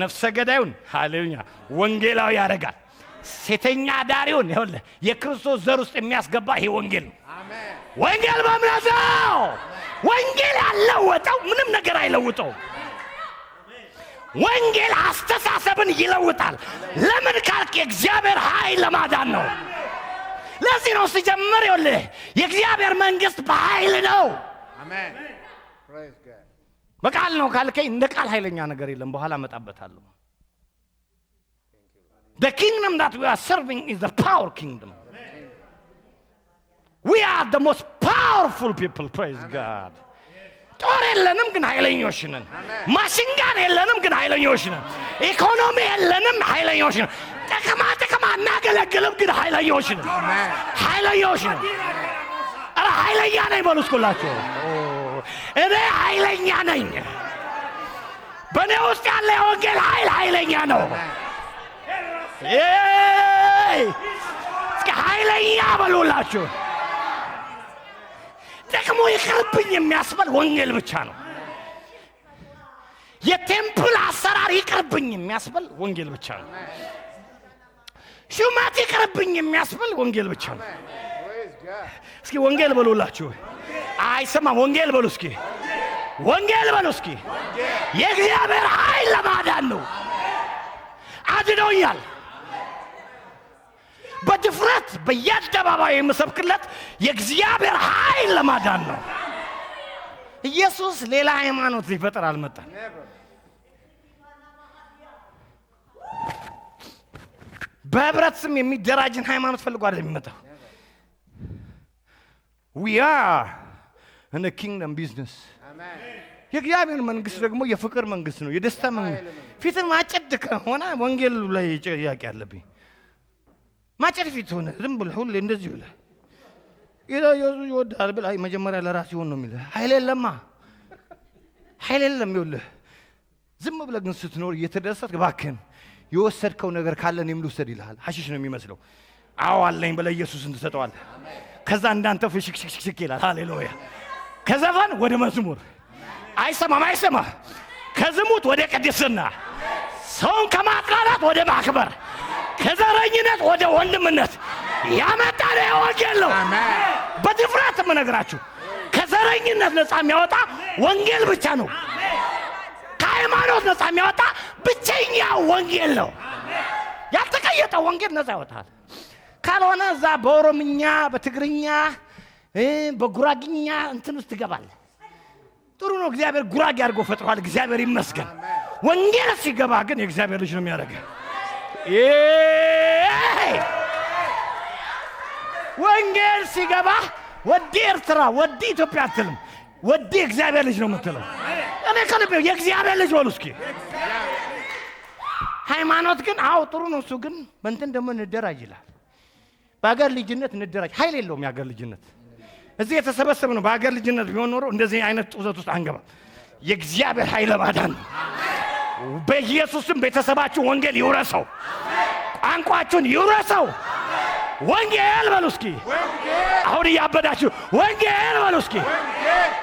ነፍሰ ገዳዩን፣ ሃሌሉያ፣ ወንጌላዊ ያደርጋል። ሴተኛ አዳሪውን ይኸውልህ የክርስቶስ ዘር ውስጥ የሚያስገባ ይሄ ወንጌል ነው። ወንጌል በእምነት ነው። ወንጌል ያለወጠው ምንም ነገር አይለውጠውም። ወንጌል አስተሳሰብን ይለውጣል። ለምን ካልክ የእግዚአብሔር ኃይል ለማዳን ነው። ለዚህ ነው ሲጀምር ይኸውልህ የእግዚአብሔር መንግስት በኃይል ነው። በቃል ነው ካልከኝ እንደ ቃል ኃይለኛ ነገር የለም። በኋላ እመጣበታለሁ። The kingdom that we are serving is the power kingdom. We are the most powerful people, praise God. ጦር የለንም ግን ኃይለኞች ነን። machine gun የለንም ግን ኃይለኞች ነን። ኢኮኖሚ የለንም ኃይለኞች ነን። ጥቅማ ጥቅም አናገለግልም ግን ኃይለኞች ነን። ኃይለኞች ነን። ኧረ ኃይለኛ ነኝ በሉ እስኩላችሁ። እኔ ኃይለኛ ነኝ። በእኔ ውስጥ ያለ የወንጌል ኃይል ኃይለኛ ነው። እስኪ ኃይለኛ በሉላችሁ። ጥቅሙ ይቅርብኝ የሚያስበል ወንጌል ብቻ ነው። የ temple አሰራር ይቅርብኝ የሚያስበል ወንጌል ብቻ ነው። ሹመት ይቅርብኝ የሚያስበል ወንጌል ብቻ ነው። እስኪ ወንጌል በሉላችሁ። አይሰማም። ወንጌል በሉ እስኪ። ወንጌል በሉ እስኪ። የእግዚአብሔር ኃይል ለማዳን ነው። አድኖኛል። በድፍረት በየአደባባዩ የምሰብክለት የእግዚአብሔር ኃይል ለማዳን ነው። ኢየሱስ ሌላ ሃይማኖት ሊፈጥር አልመጣም። በህብረት ስም የሚደራጅን ሃይማኖት ፈልጎ አይደለም የሚመጣው። We are in the kingdom business. የእግዚአብሔር መንግስት ደግሞ የፍቅር መንግስት ነው፣ የደስታ መንግስት። ፊትን ማጨድ ከሆነ ወንጌል ላይ ጥያቄ አለብኝ። ማጨድ ፊት ሆነ ዝም ብለህ ሁሌ እንደዚህ ብለህ ጌታ ኢየሱስ ይወድሃል ብለህ አይ መጀመሪያ ለራስህ ይሆን ነው የሚልህ። ኃይል የለማ፣ ኃይል የለም። ይኸውልህ ዝም ብለህ ግን ስትኖር እየተደሰትክ እባክህን የወሰድከው ነገር ካለ እኔም ልውሰድ ይልሃል። ሐሺሽ ነው የሚመስለው። አዎ አለኝ ብለህ ኢየሱስን ትሰጠዋለህ። ከዛ እንዳንተ ፍሽክሽክሽክ ይላል። ሃሌሉያ። ከዘፈን ወደ መዝሙር አይሰማም፣ አይሰማ። ከዝሙት ወደ ቅድስና፣ ሰውን ከማጥላላት ወደ ማክበር፣ ከዘረኝነት ወደ ወንድምነት ያመጣን ወንጌል ነው። በድፍረት የምነግራችሁ ከዘረኝነት ነፃ የሚያወጣ ወንጌል ብቻ ነው። ከሃይማኖት ነፃ የሚያወጣ ብቸኛ ወንጌል ነው። ያልተቀየጠ ወንጌል ነፃ ያወጣል። ካልሆነ እዛ በኦሮምኛ፣ በትግርኛ፣ በጉራግኛ እንትን ውስጥ ትገባለህ። ጥሩ ነው፣ እግዚአብሔር ጉራጌ አድርጎ ፈጥሯል። እግዚአብሔር ይመስገን። ወንጌል ሲገባ ግን የእግዚአብሔር ልጅ ነው የሚያደርገው። ወንጌል ሲገባ ወዲ ኤርትራ ወዲ ኢትዮጵያ አትልም፣ ወዲ እግዚአብሔር ልጅ ነው የምትለው። እኔ ከልቤ የእግዚአብሔር ልጅ በሉ እስኪ። ሃይማኖት ግን አዎ ጥሩ ነው እሱ፣ ግን በእንትን ደግሞ እንደራጅ ይላል። በአገር ልጅነት እንደራጅ። ኃይል የለውም የአገር ልጅነት። እዚህ የተሰበሰብነው በአገር ልጅነት ቢሆን ኖሮ እንደዚህ አይነት ጡዘት ውስጥ አንገባም። የእግዚአብሔር ኃይል ለማዳን ነው። በኢየሱስም ቤተሰባችሁ ወንጌል ይውረሰው፣ ቋንቋችሁን ይውረሰው። ወንጌል በሉ እስኪ። አሁን እያበዳችሁ ወንጌል በሉ እስኪ።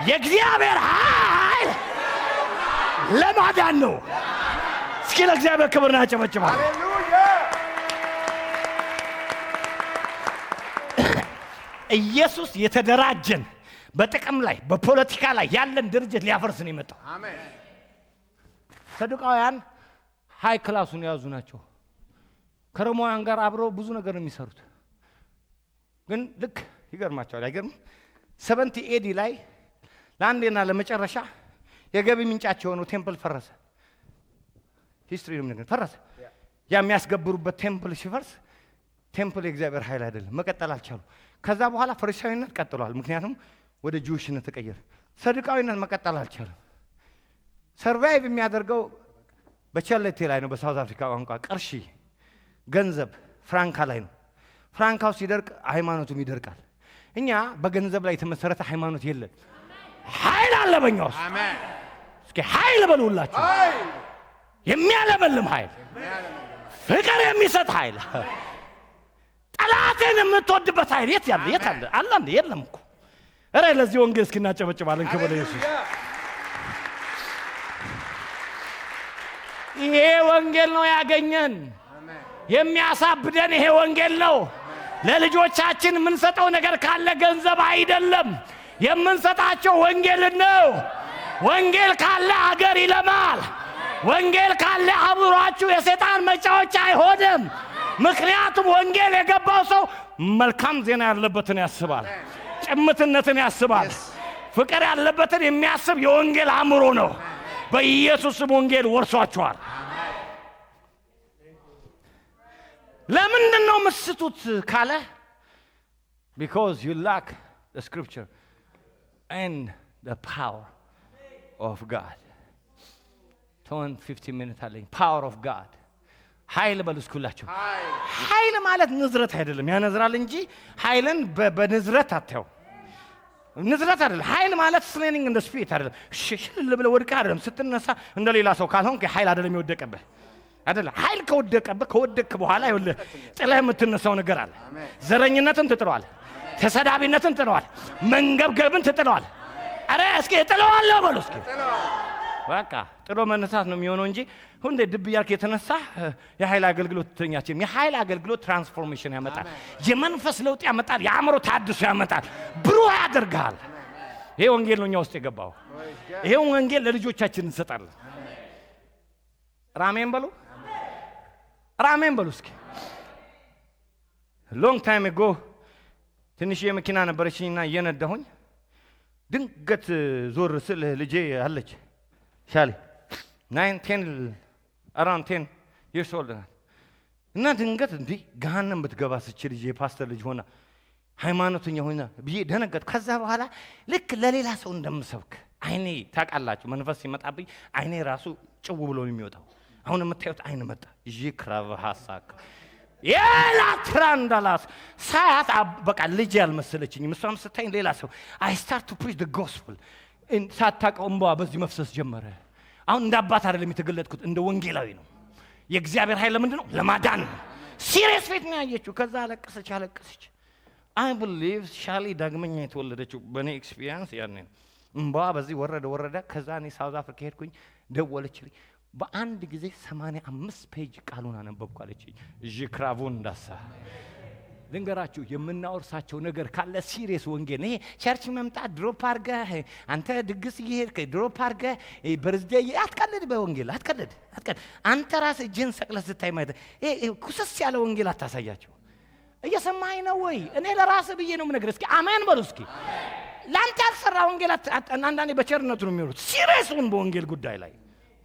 የእግዚአብሔር ኃይል ለማዳን ነው። እስኪ ለእግዚአብሔር ክብር እናጨበጭባለን። ኢየሱስ የተደራጀን በጥቅም ላይ በፖለቲካ ላይ ያለን ድርጅት ሊያፈርስ ነው የመጣው። ሰዱቃውያን high class ኡን የያዙ ናቸው። ከሮማውያን ጋር አብረው ብዙ ነገር ነው የሚሰሩት። ግን ልክ ይገርማቸዋል። አይገርም? 70 AD ላይ ለአንዴና ለመጨረሻ የገቢ ምንጫቸው የሆነው temple ፈረሰ። history ነው የሚነግረን። ፈረሰ። ያ የሚያስገብሩበት temple ሲፈርስ temple የእግዚአብሔር ኃይል አይደለም፣ መቀጠል አልቻሉ። ከዛ በኋላ ፈሪሳዊነት ቀጥሏል። ምክንያቱም ወደ Jewish ነት ተቀየረ። ሰዱቃዊነት መቀጠል አልቻለም። survive የሚያደርገው በቸለቴ ላይ ነው። በ South Africa ቋንቋ ቅርሺ ገንዘብ ፍራንካ ላይ ነው። ፍራንካው ሲደርቅ ሃይማኖቱም ይደርቃል። እኛ በገንዘብ ላይ የተመሰረተ ሃይማኖት የለን። ኃይል አለ በእኛ ውስጥ። እስኪ ኃይል በሉላችሁ። የሚያለመልም ኃይል፣ ፍቅር የሚሰጥ ኃይል፣ ጠላትን የምትወድበት ኃይል የት ያለ የት አለ? አለ እንዴ? የለም እኮ። ኧረ ለዚህ ወንጌል እስኪ እናጨበጭባለን። ክብር ለኢየሱስ። ይሄ ወንጌል ነው ያገኘን። የሚያሳብደን ይሄ ወንጌል ነው። ለልጆቻችን የምንሰጠው ነገር ካለ ገንዘብ አይደለም፣ የምንሰጣቸው ወንጌልን ነው። ወንጌል ካለ አገር ይለማል። ወንጌል ካለ አእምሯችሁ የሰይጣን መጫወቻ አይሆንም። ምክንያቱም ወንጌል የገባው ሰው መልካም ዜና ያለበትን ያስባል፣ ጭምትነትን ያስባል፣ ፍቅር ያለበትን የሚያስብ የወንጌል አእምሮ ነው። በኢየሱስ ስም ወንጌል ወርሷችኋል። ለምንድን ነው ምስቱት ካለ because you lack the scripture and the power of God. 10 15 minute አለኝ። Power of God፣ ኃይል በሉ እስኪ ሁላችሁ። ኃይል ማለት ንዝረት አይደለም፣ ያነዝራል እንጂ ኃይልን በንዝረት አታየው። ንዝረት አይደለም። ኃይል ማለት slaying in the spirit አይደለም። ሽል ብለህ ወድቀህ አይደለም። ስትነሳ እንደ ሌላ ሰው ካልሆንክ ኃይል አይደለም የወደቀብህ አይደለም። ኃይል ከወደቀብህ፣ ከወደቅክ በኋላ ይኸውልህ ጥለህ የምትነሳው ነገር አለ። ዘረኝነትን ትጥለዋል። ተሰዳቢነትን ትጥለዋል። መንገብገብን ትጥለዋል። ኧረ እስኪ እጥለዋለሁ በሉ እስኪ። በቃ ጥሎ መነሳት ነው የሚሆነው እንጂ ሁሌ ድብ እያልክ የተነሳ የኃይል አገልግሎት ትተኛችም። የኃይል አገልግሎት transformation ያመጣል። የመንፈስ ለውጥ ያመጣል። የአእምሮ ታድሶ ያመጣል። ብሩህ ያደርግሃል። ይሄ ወንጌል ነው እኛ ውስጥ የገባው። ይሄ ወንጌል ለልጆቻችን እንሰጣለን። አሜን በሉ፣ አሜን በሉ እስኪ። Long time ago ትንሽዬ መኪና ነበረችኝና እየነዳሁኝ ድንገት ዞር ስል ልጄ አለች፣ ሻሌ፣ 9 10 around 10 years old ናት። እና ድንገት እንዲህ ገሃነም ብትገባ ስች ልጅ የፓስተር ልጅ ሆና ሃይማኖተኛ ሆና ብዬ ደነገጥኩ። ከዛ በኋላ ልክ ለሌላ ሰው እንደምሰብክ አይኔ፣ ታውቃላችሁ፣ መንፈስ ሲመጣብኝ አይኔ ራሱ ጭው ብሎ ነው የሚወጣው። አሁን የምታዩት አይን መጣ። ይክራብ ሀሳክ የላትራንዳላስ ሳያት በቃ ልጅ ያልመሰለችኝም። እሷም ስታኝ ሌላ ሰው። I start to preach gospel። ሳታውቀው እምባዋ በዚህ መፍሰስ ጀመረ። አሁን እንደ አባት አይደለም የተገለጥኩት፣ እንደ ወንጌላዊ ነው። የእግዚአብሔር ኃይል ለምንድን ነው? ለማዳን ነው። Serious ፊት ነው ያየችው። ከዛ አለቀሰች አለቀሰች። I believe ሻሊ ዳግመኛ የተወለደችው በእኔ experience ያኔ ነው። እምባዋ በዚህ ወረደ ወረደ። ከዛ እኔ South Africa ሄድኩኝ፣ ደወለችልኝ። በአንድ ጊዜ 85 page ቃሉን አነበብኩ አለችኝ። ዥክራቡን እንዳሳ ልንገራችሁ፣ የምናወርሳቸው ነገር ካለ serious ወንጌል። ይሄ church መምጣት drop አድርገህ፣ አንተ ድግስ እየሄድክ drop አድርገህ birthday፣ አትቀልድ፣ በወንጌል አትቀልድ፣ አትቀልድ። አንተ ራስህ እጅህን ሰቅለህ ስታይ ማየት ይሄ ኩስስ ያለ ወንጌል አታሳያቸው። እየሰማኸኝ ነው ወይ? እኔ ለራስህ ብዬ ነው የምነግርህ። እስኪ አሜን በሉ እስኪ። ለአንተ ያልሰራ ወንጌል አንዳንዴ በቸርነቱ ነው የሚሆኑት። Serious ሁን በወንጌል ጉዳይ ላይ።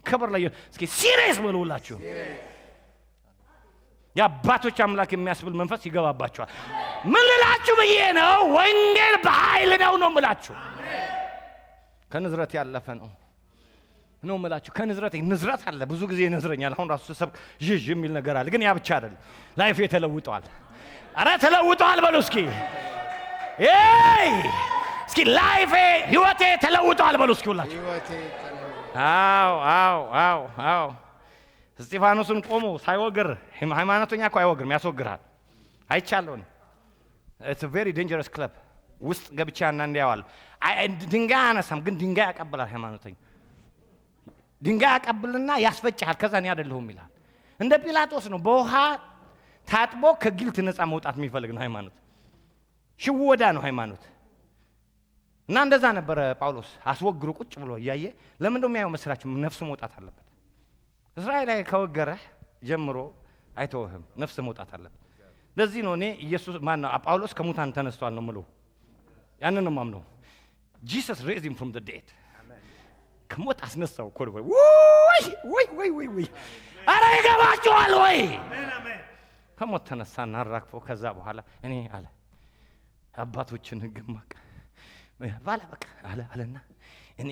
ክብር ላይ እስኪ serious በሉ ሁላችሁ። የአባቶች አምላክ የሚያስብል መንፈስ ይገባባቸዋል። ምን ልላችሁ ብዬ ነው? ወንጌል በኃይል ነው ነው ምላችሁ። ከንዝረት ያለፈ ነው ነው ምላችሁ። ከንዝረት፣ ንዝረት አለ፣ ብዙ ጊዜ ይነዝረኛል። አሁን ራሱ ስሰብክ ዥዥ የሚል ነገር አለ። ግን ያ ብቻ አይደለም። Life ኤ ተለውጠዋል። አረ ተለውጠዋል በሉ እስኪ። ኤይ እስኪ life ኤ፣ ህይወቴ ተለውጠዋል በሉ እስኪ ሁላችሁ። አው። እስጢፋኖስን ቆሞ ሳይወግር፣ ሃይማኖተኛ እኮ አይወግርም፣ ያስወግራል። አይቻለሁ። It's very dangerous club ውስጥ ገብቼ አንዳንዴ ያዋለሁ። ድንጋይ አያነሳም፣ ግን ድንጋይ ያቀብላል። ሃይማኖተኛ ድንጋይ ያቀብልና ያስፈጭሃል። ከዛ እኔ አይደለሁም ይልሃል። እንደ ጲላጦስ ነው። በውሃ ታጥቦ ከ guilt ነፃ መውጣት የሚፈልግ ነው ሃይማኖት። ሽወዳ ነው ሃይማኖት። እና እንደዛ ነበረ ጳውሎስ አስወግሮ ቁጭ ብሎ እያየ። ለምን እንደው የሚያየው መስላችሁ? ነፍሱ መውጣት አለበት። እስራኤል ላይ ከወገረህ ጀምሮ አይተውህም። ነፍስ መውጣት አለበት። ለዚህ ነው እኔ ኢየሱስ፣ ማን ነው፣ ጳውሎስ ከሙታን ተነስቷል ነው የምለው። ያንን ነው የማምነው። Jesus raised him from the dead፣ ከሞት አስነሳው እኮ ነው። ወይ ወይ ወይ ወይ ወይ! ኧረ ይገባችኋል ወይ? ከሞት ተነሳና አራግፎ ከዛ በኋላ እኔ አለ አባቶችን ሕግ ማቅ ባላ በቃ አለ አለና እኔ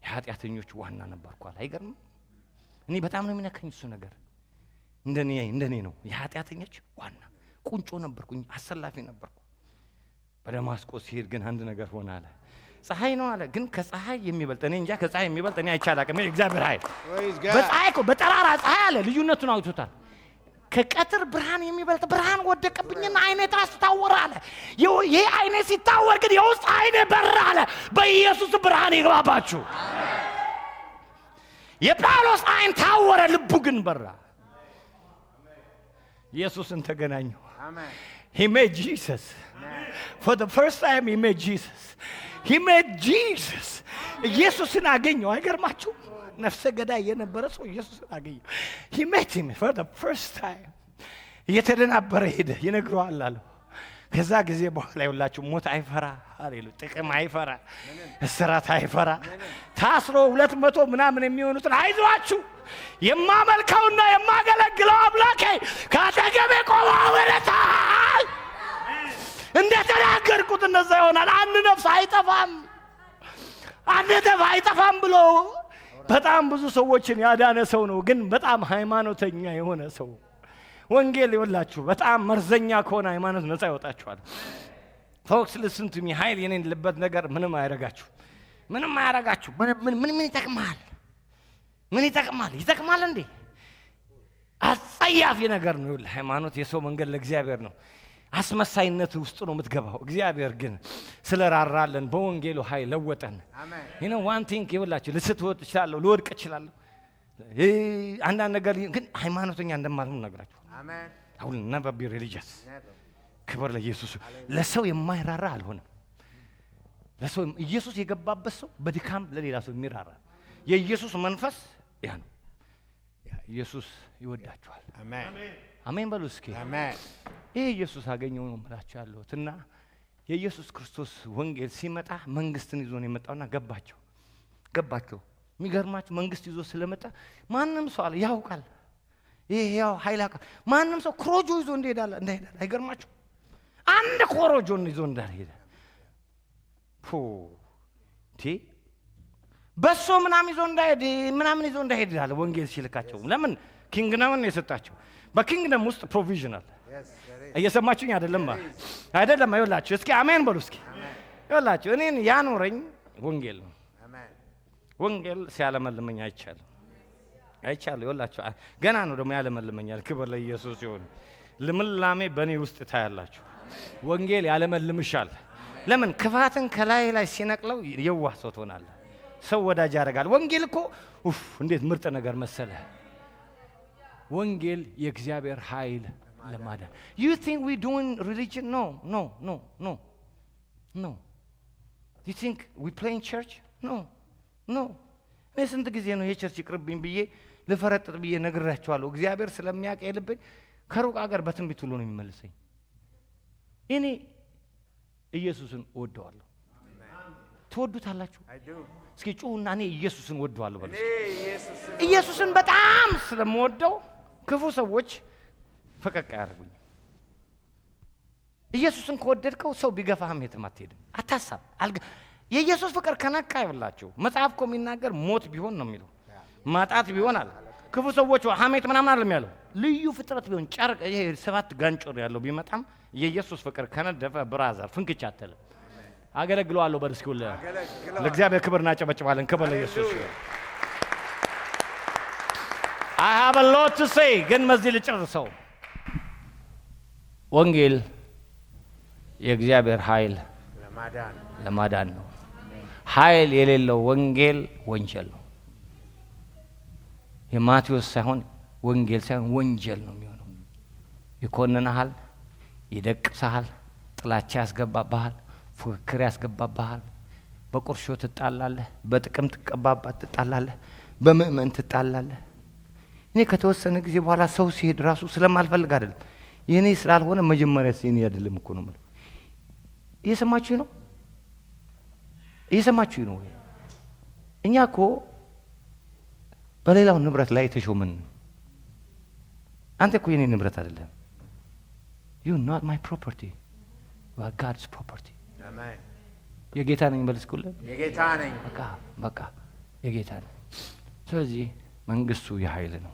የኃጢአተኞች ዋና ነበርኩ አለ። አይገርምም? እኔ በጣም ነው የሚነካኝ እሱ ነገር። እንደኔ ነው፣ የኃጢአተኞች ዋና ቁንጮ ነበርኩኝ፣ አሰላፊ ነበርኩ። በደማስቆ ሲሄድ ግን አንድ ነገር ሆነ አለ። ፀሐይ ነው አለ፣ ግን ከፀሐይ የሚበልጥ፣ እኔ እንጃ፣ ከፀሐይ የሚበልጥ እኔ አይቼ አላውቅም። እግዚአብሔር ኃይል በፀሐይ እኮ በጠራራ ፀሐይ አለ፣ ልዩነቱን አውጥቶታል። ከቀትር ብርሃን የሚበልጥ ብርሃን ወደቀብኝና አይኔ ራሱ ታወረ አለ። ይሄ አይኔ ሲታወር ግን የውስጥ አይኔ በራ አለ። በኢየሱስ ብርሃን ይግባባችሁ። የጳውሎስ አይን ታወረ፣ ልቡ ግን በራ። ኢየሱስን ተገናኘው። He met Jesus. For the first time he met Jesus. He met Jesus. ኢየሱስን አገኘው። አይገርማችሁ? ነፍሰ ገዳይ የነበረ ሰው ኢየሱስን አገኘው። He met him for the first time. እየተደናበረ ሄደ። ይነግረዋል አለው። ከዛ ጊዜ በኋላ ይኸውላችሁ ሞት አይፈራ፣ ሃሌሉያ፣ ጥቅም አይፈራ፣ እስራት አይፈራ። ታስሮ 200 ምናምን የሚሆኑትን አይዟችሁ የማመልከውና የማገለግለው አምላኬ ከአጠገቤ ቆሞ አበረታኝ፣ እንደተናገርኩት እነዛ ይሆናል። አንድ ነፍስ አይጠፋም፣ አንድ ነፍስ አይጠፋም ብሎ በጣም ብዙ ሰዎችን ያዳነ ሰው ነው። ግን በጣም ሃይማኖተኛ የሆነ ሰው። ወንጌል ይወላችሁ በጣም መርዘኛ ከሆነ ሃይማኖት ነፃ ያወጣችኋል። Folks, listen to me። ኃይል የሌለበት ነገር ምንም አያረጋችሁ፣ ምንም አያረጋችሁ። ምን ምን ምን ይጠቅማል? ምን ይጠቅማል? ይጠቅማል እንዴ? አጸያፊ ነገር ነው። ይኸውልህ ሃይማኖት የሰው መንገድ ለእግዚአብሔር ነው። አስመሳይነት ውስጥ ነው የምትገባው። እግዚአብሔር ግን ስለራራለን በወንጌሉ ኃይል ለወጠን። One thing ይኸውላችሁ ልስት እችላለሁ፣ ልወድቅ እችላለሁ። አንዳንድ ነገር ግን ሃይማኖተኛ እንደማልሆን እነግራችኋለሁ። I will never be religious። ክብር ለኢየሱስ። ለሰው የማይራራ አልሆንም። ለሰው ኢየሱስ የገባበት ሰው በድካም ለሌላ ሰው የሚራራ የኢየሱስ መንፈስ ያ ነው። ያ ኢየሱስ ይወዳችኋል። አሜን በሉ እስኪ። ይሄ ኢየሱስ አገኘው ነው የምላችሁ ያለሁት። እና የኢየሱስ ክርስቶስ ወንጌል ሲመጣ መንግስትን ይዞ ነው የመጣውና ገባቸው ገባቸው። የሚገርማችሁ መንግስት ይዞ ስለመጣ ማንም ሰው አለ ያውቃል። ይሄ ያው ኃይል ያውቃል። ማንም ሰው ኮሮጆ ይዞ እንደሄዳለ እንዳይሄዳል አይገርማችሁ? አንድ ኮሮጆን ይዞ እንዳልሄደ ፖ ቲ በሶ ምናምን ይዞ እንዳይሄድ፣ ምናምን ይዞ እንዳይሄድ ይላል ወንጌል ሲልካቸው። ለምን? Kingdom ን ነው የሰጣቸው። በ kingdom ውስጥ provision አለ። እየሰማችሁኝ አይደለም? አይደለም? ይኸውላችሁ እስኪ አሜን በሉ እስኪ። ይኸውላችሁ እኔን ያኖረኝ ወንጌል ነው። ወንጌል ሲያለመልመኝ አይቻልም አይቻልም። ይኸውላችሁ ገና ነው ደግሞ ያለመልመኛል። ክብር ለኢየሱስ ይሁን። ልምላሜ በእኔ ውስጥ ታያላችሁ። ወንጌል ያለመልምሻል። ለምን? ክፋትን ከላይ ላይ ሲነቅለው የዋህ ሰው ትሆናለህ። ሰው ወዳጅ ያደርጋል። ወንጌል እኮ ኡፍ እንዴት ምርጥ ነገር መሰለ። ወንጌል የእግዚአብሔር ኃይል ለማዳን። You think we doing religion? No, no, no, no, no. You think we playing church? No, no. እኔ ስንት ጊዜ ነው ይሄ church ይቅርብኝ ብዬ ልፈረጥጥ ብዬ ነግራቸዋለሁ። እግዚአብሔር ስለሚያውቅ የልብኝ ከሩቅ አገር በትንቢት ሁሉ ነው የሚመልሰኝ። እኔ ኢየሱስን እወደዋለሁ። ትወዱታላችሁ? እስኪ ጩሁና እኔ ኢየሱስን እወደዋለሁ በሉ። ኢየሱስን በጣም ስለምወደው ክፉ ሰዎች ፈቀቅ አያደርጉኝም። ኢየሱስን ከወደድከው ሰው ቢገፋህም የትም አትሄድም። አታሳብ። የኢየሱስ ፍቅር ከነካ ይብላችሁ። መጽሐፍ እኮ የሚናገር ሞት ቢሆን ነው የሚለው፣ ማጣት ቢሆን አለ። ክፉ ሰዎች ሐሜት ምናምን አይደለም ያለው። ልዩ ፍጥረት ቢሆን ጨርቅ ይሄ ሰባት ጋንጮር ያለው ቢመጣም የኢየሱስ ፍቅር ከነደፈ brother ፍንክች አትልም። አገለግለዋለሁ በል እስኪ። ሁሉ ለእግዚአብሔር ክብር እናጨበጭባለን። ክብር ለኢየሱስ ይሁን። I have a lot to say ግን በዚህ ልጨርሰው። ወንጌል የእግዚአብሔር ኃይል ለማዳን ነው። ኃይል የሌለው ወንጌል ወንጀል ነው። የማቴዎስ ሳይሆን ወንጌል ሳይሆን ወንጀል ነው የሚሆነው። ይኮንንሃል፣ ይደቅስሃል፣ ጥላቻ ያስገባብሃል፣ ፉክክር ያስገባብሃል። በቁርሾ ትጣላለህ፣ በጥቅም ትቀባባ ትጣላለህ፣ በምእመን ትጣላለህ። እኔ ከተወሰነ ጊዜ በኋላ ሰው ሲሄድ ራሱ ስለማልፈልግ አይደለም፣ የእኔ ስላልሆነ መጀመሪያ የኔ አይደለም እኮ ነው የምለው። እየሰማችሁ ነው? እየሰማችሁ ነው ወይ? እኛ እኮ በሌላው ንብረት ላይ የተሾምን። አንተ እኮ የኔ ንብረት አይደለም። You not my property, God's property። የጌታ ነኝ በል እስኪ ሁሌ። የጌታ ነኝ። በቃ በቃ የጌታ ነኝ። ስለዚህ መንግስቱ የኃይል ነው።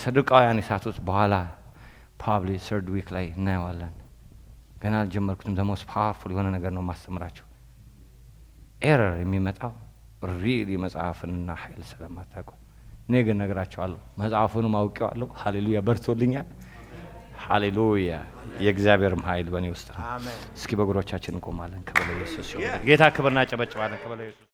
ሰዱቃውያን የሳቱት በኋላ probably third week ላይ እናየዋለን። ገና አልጀመርኩትም። The most powerful የሆነ ነገር ነው ማስተምራቸው። Error የሚመጣው really መጽሐፍንና ኃይል ስለማታውቁ። እኔ ግን ነግራቸዋለሁ። መጽሐፉንም አውቄዋለሁ። ሃሌሉያ በርቶልኛል። ሃሌሉያ የእግዚአብሔርም ኃይል በእኔ ውስጥ ነው። አሜን። እስኪ በእግሮቻችን እንቆማለን። ክብር ለኢየሱስ ይሁን። ጌታ ክብር እናጨበጭባለን። ክብር ለኢየሱስ።